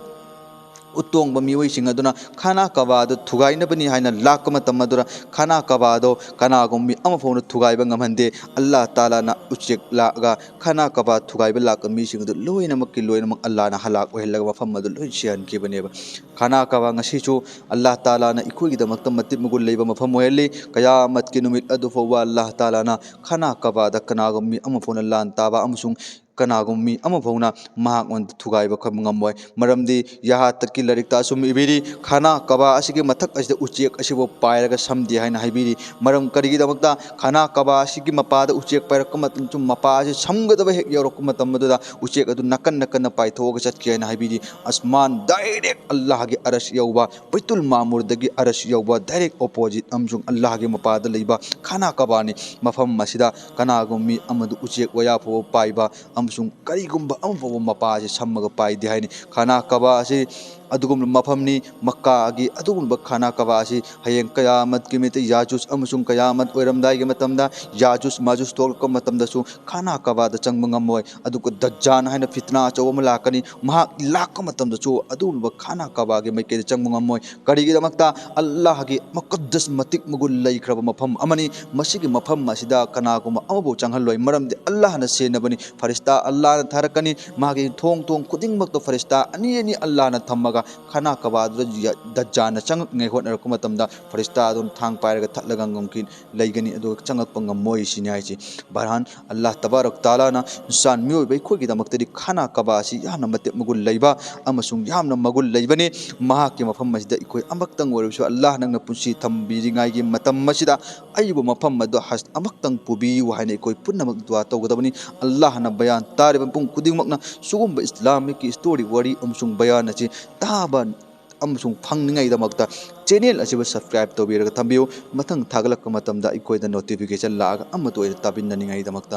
ꯎꯠ ꯇꯣꯡꯕ ꯃꯤꯑꯣꯏꯁꯤꯡ ꯑꯗꯨꯅ ꯈꯥꯅꯥ ꯀꯕꯥꯗꯨ ꯊꯨꯒꯥꯏꯅꯕꯅꯤ ꯍꯥꯏꯅ ꯂꯥꯛꯄ ꯃꯇꯝ ꯑꯗꯨꯗ, ꯈꯥꯅꯥ ꯀꯕꯥꯗꯣ ꯀꯅꯥꯒꯨꯝꯕ ꯃꯤ ꯑꯃꯐꯥꯎꯅ ꯊꯨꯒꯥꯏꯕ ꯉꯝꯍꯟꯗꯦ꯫ ꯑꯜꯂꯥꯍ ꯇꯥꯂꯥꯅ ꯎꯆꯦꯛ ꯂꯥꯛꯑꯒ ꯈꯥꯅꯥ ꯀꯕꯥ ꯊꯨꯒꯥꯏꯕ ꯂꯥꯛꯄ ꯃꯤꯁꯤꯡ ꯑꯗꯨ ꯂꯣꯏꯅꯃꯛꯀꯤ ꯂꯣꯏꯅꯃꯛ ꯑꯜꯂꯥꯍꯅ ꯍꯂꯥꯛ ꯑꯣꯏꯍꯜꯂꯒ ꯃꯐꯝ ꯑꯗꯨ ꯂꯣꯏ ꯁꯤꯍꯟꯈꯤꯕꯅꯦꯕ꯫ ꯈꯥꯅꯥ ꯀꯕꯥ ꯉꯁꯤꯁꯨ ꯑꯜꯂꯥꯍ ꯇꯥꯂꯥꯅ ꯑꯩꯈꯣꯏꯒꯤꯗꯃꯛꯇ ꯃꯇꯤꯛ ꯃꯒꯨꯟ ꯂꯩꯕ ꯃꯐꯝ ꯑꯣꯏꯍꯜꯂꯤ꯫ ꯀꯌꯥꯃꯠꯀꯤ ꯅꯨꯃꯤꯠ ꯑꯗꯨ ꯐꯥꯎꯕ ꯑꯜꯂꯥꯍ ꯇꯥꯂꯥꯅ ꯈꯥꯅꯥ ꯀꯕꯥꯗ ꯀꯅꯥꯒꯨꯝꯕ ꯃꯤ ꯑꯃꯐꯥꯎꯅ ꯂꯥꯟ ꯇꯥꯕ ꯑꯃꯁꯨꯡ ꯀꯅꯥꯒꯨꯝꯕ ꯃꯤ ꯑꯃ ꯐꯥꯎꯅ ꯃꯍꯥꯛꯉꯣꯟꯗ ꯊꯨꯒꯥꯏꯕ ꯈ-, ꯉꯝꯃꯣꯏ꯫ ꯃꯔꯝꯗꯤ ꯌꯥꯍꯥ ꯇꯛꯀꯤ ꯂꯥꯏꯔꯤꯛꯇ ꯑꯁꯨꯝ ꯏꯕꯤꯔꯤ, ꯈꯥꯅꯥ ꯀꯕꯥ ꯑꯁꯤꯒꯤ ꯃꯊꯛ ꯑꯁꯤꯗ ꯎꯆꯦꯛ ꯑꯁꯤꯕꯨ ꯄꯥꯏꯔꯒ ꯁꯝꯗꯦ ꯍꯥꯏꯅ ꯍꯥꯏꯕꯤꯔꯤ꯫ ꯃꯔꯝ ꯀꯔꯤꯒꯤꯗꯃꯛꯇ? ꯈꯥꯅꯥ ꯀꯕꯥ ꯑꯁꯤꯒꯤ ꯃꯄꯥꯗ ꯎꯆꯦꯛ ꯄꯥꯏꯔꯛꯄ ꯃꯇꯝꯗ ꯃꯄꯥ ꯑꯁꯤ ꯁꯝꯒꯗꯕ ꯍꯦꯛ ꯌꯧꯔꯛꯄ ꯃꯇꯝ ꯑꯗꯨꯗ ꯎꯆꯦꯛ ꯑꯗꯨ ꯅꯥꯀꯟ ꯅꯥꯀꯟꯅ ꯄꯥꯏꯊꯣꯛꯑꯒ ꯆꯠꯈꯤ ꯍꯥꯏꯅ ꯍꯥꯏꯕꯤꯔꯤ꯫ ꯑꯁꯃꯥꯟ direct ꯑꯜꯂꯥꯍꯒꯤ ꯑꯔꯁ ꯌꯧꯕ, ꯕꯩꯇꯨꯜ ꯃꯥꯃꯨꯔꯗꯒꯤ ꯑꯔꯁ ꯌꯧꯕ direct opposite ꯑꯃꯁꯨꯡ ꯑꯜꯂꯥꯍꯒꯤ ꯃꯄꯥꯗ ꯂꯩꯕ ꯈꯥꯅꯥ ꯀꯕꯥꯅꯤ꯫ ꯃꯐꯝ ꯑꯁꯤꯗ ꯀꯅꯥꯒꯨꯝꯕ ꯃꯤ ꯑꯃꯗꯨ ꯎꯆꯦꯛ ꯋꯥꯌꯥ ꯐꯥꯎꯕ ꯄꯥꯏꯕ ꯑꯃꯁꯨꯡ ꯀꯔꯤꯒꯨꯝꯕ ꯑꯃ ꯐꯥꯎꯕ ꯃꯄꯥ ꯑꯁꯤ ꯁꯝꯃꯒ ꯄꯥꯏꯗꯦ ꯍꯥꯏꯅꯤ꯫ ꯈꯥꯅꯥ ꯀꯕꯥ ꯑꯁꯤ ꯑꯗꯨꯒꯨꯝꯂꯕ ꯃꯐꯝꯅꯤ꯫ ꯃꯛꯀꯥꯒꯤ ꯑꯗꯨꯒꯨꯝꯂꯕ ꯈꯥꯅꯥ ꯀꯕꯥ ꯑꯁꯤ ꯍꯌꯦꯡ ꯀꯌꯥꯃꯠꯀꯤ ꯅꯨꯃꯤꯠꯇ ꯌꯥꯖꯨꯖ ꯑꯃꯁꯨꯡ ꯀꯌꯥꯃꯠ ꯑꯣꯏꯔꯝꯗꯥꯏꯒꯤ ꯃꯇꯝꯗ, ꯌꯥꯖꯨꯖ ꯃꯥꯖꯨꯖ ꯊꯣꯛꯂꯛꯄ ꯃꯇꯝꯗꯁꯨ ꯈꯥꯅꯥ ꯀꯕꯥꯗ ꯆꯪꯕ ꯉꯝꯃꯣꯏ꯫ ꯑꯗꯨꯒ ꯗꯖꯥꯟ ꯍꯥꯏꯅ ꯐꯤꯠꯅꯥ ꯑꯆꯧꯕ ꯑꯃ ꯂꯥꯛꯀꯅꯤ꯫ ꯃꯍꯥꯛ ꯂꯥꯛꯄ ꯃꯇꯝꯗꯁꯨ ꯑꯗꯨꯒꯨꯝꯂꯕ ꯈꯥꯅꯥ ꯀꯕꯥꯒꯤ ꯃꯥꯏꯀꯩꯗ ꯆꯪꯕ ꯉꯝꯃꯣꯏ꯫ ꯀꯔꯤꯒꯤꯗꯃꯛꯇ? ꯑꯜꯂꯥꯍꯒꯤ ꯃꯨꯀꯠꯗꯁ ꯃꯇꯤꯛ ꯃꯒꯨꯟ ꯂꯩꯈ꯭ꯔꯕ ꯃꯐꯝ ꯑꯃꯅꯤ꯫ ꯃꯁꯤꯒꯤ ꯃꯐꯝ ꯑꯁꯤꯗ ꯀꯅꯥꯒꯨꯝꯕ ꯑꯃꯕꯨ ꯆꯪꯍꯜꯂꯣꯏ, ꯃꯔꯝꯗꯤ ꯑꯜꯂꯥꯍꯅ ꯁꯦꯟꯅꯕꯅꯤ꯫ ꯐꯔꯤꯁꯇꯥ ꯑꯜꯂꯥꯍꯅ ꯊꯥꯔꯛꯀꯅꯤ꯫ ꯃꯥꯒꯤ ꯊꯣꯡ ꯊꯣꯡ ꯈꯨꯗꯤꯡꯃꯛꯇ ꯐꯔꯤꯁꯇꯥ ꯑꯅꯤ ꯑꯅꯤ ꯑꯜꯂꯥꯍꯅ ꯊꯝꯃꯒ ꯈꯥꯅꯥ ꯀꯕꯥꯗꯨꯗ ꯌ-, ꯗꯖꯥꯟꯅ ꯆꯪꯉꯛꯅꯤꯉꯥꯏ ꯍꯣꯠꯅꯔꯛꯄ ꯃꯇꯝꯗ ꯐꯔꯤꯁꯇꯥ ꯑꯗꯨꯅ ꯊꯥꯡ ꯄꯥꯏꯔꯒ ꯊꯠꯂꯒ ꯉꯝꯈꯤ-, ꯂꯩꯒꯅꯤ, ꯑꯗꯨꯒ ꯆꯪꯉꯛꯄ ꯉꯝꯃꯣꯏ ꯁꯤꯅꯤ ꯍꯥꯏꯁꯤ꯫ ꯕꯍꯔꯍꯥꯟ, ꯑꯜꯂꯥꯍ ꯇꯕꯥꯔꯛ ꯇꯥꯂꯥꯅ ꯏꯟꯁꯥꯟ ꯃꯤꯑꯣꯏꯕ ꯑꯩꯈꯣꯏꯒꯤꯗꯃꯛꯇꯗꯤ ꯈꯥꯅꯥ ꯀꯕꯥ ꯑꯁꯤ ꯌꯥꯝꯅ ꯃꯇꯤꯛ ꯃꯒꯨꯟ ꯂꯩꯕ ꯑꯃꯁꯨꯡ ꯌꯥꯝꯅ ꯃꯒꯨꯟ ꯂꯩꯕꯅꯤ꯫ ꯃꯍꯥꯛꯀꯤ ꯃꯐꯝ ꯑꯁꯤꯗ ꯑꯩꯈꯣꯏ ꯑꯃꯈꯛꯇꯪ ꯑꯣꯏꯔꯕꯁꯨ ꯑꯜꯂꯥꯍ ꯅꯪꯅ ꯄꯨꯟꯁꯤ ꯊꯝꯕꯤꯔꯤꯉꯥꯏꯒꯤ ꯃꯇꯝ ꯑꯁꯤꯗ ꯑꯩꯕꯨ ꯃꯐꯝ ꯑꯗꯨ ꯍꯖ ꯑꯃꯈꯛꯇꯪ ꯄꯨꯕꯤꯌꯨ ꯍꯥꯏꯅ ꯑꯩꯈꯣꯏ ꯄꯨꯝꯅꯃꯛ ꯗꯨꯋꯥ ꯇꯧꯒꯗꯕꯅꯤ꯫ ꯑꯜꯂꯥꯍꯅ ꯕꯌꯥꯟ ꯇꯥꯔꯤꯕ ꯃꯤꯄꯨꯝ ꯈꯨꯗꯤꯡꯃꯛꯅ ꯁꯤꯒꯨꯝꯕ ꯏꯁꯂꯥꯃꯤꯛꯀꯤ ꯁ꯭ꯇꯣꯔꯤ, ꯋꯥꯔꯤ ꯑꯃꯁꯨꯡ ꯕꯌꯥꯟ ꯑꯁꯤ ꯇꯥꯕ ꯑꯃꯁꯨꯡ ꯐꯪꯅꯤꯡꯉꯥꯏꯗꯃꯛꯇ ꯆꯦꯅꯦꯜ ꯑꯁꯤꯕꯨ ꯁꯕꯁꯀ꯭ꯔꯥꯏꯕ ꯇꯧꯕꯤꯔꯒ ꯊꯝꯕꯤꯌꯨ꯫ ꯃꯊꯪ ꯊꯥꯒꯠꯂꯛꯄ ꯃꯇꯝꯗ ꯑꯩꯈꯣꯏꯗ ꯅꯣꯇꯤꯐꯤꯀꯦꯁꯟ ꯂꯥꯛꯑꯒ ꯑꯃꯠꯇ ꯑꯣꯏꯅ ꯇꯥꯕꯤꯅꯅꯤꯡꯉꯥꯏꯗꯃꯛꯇ꯫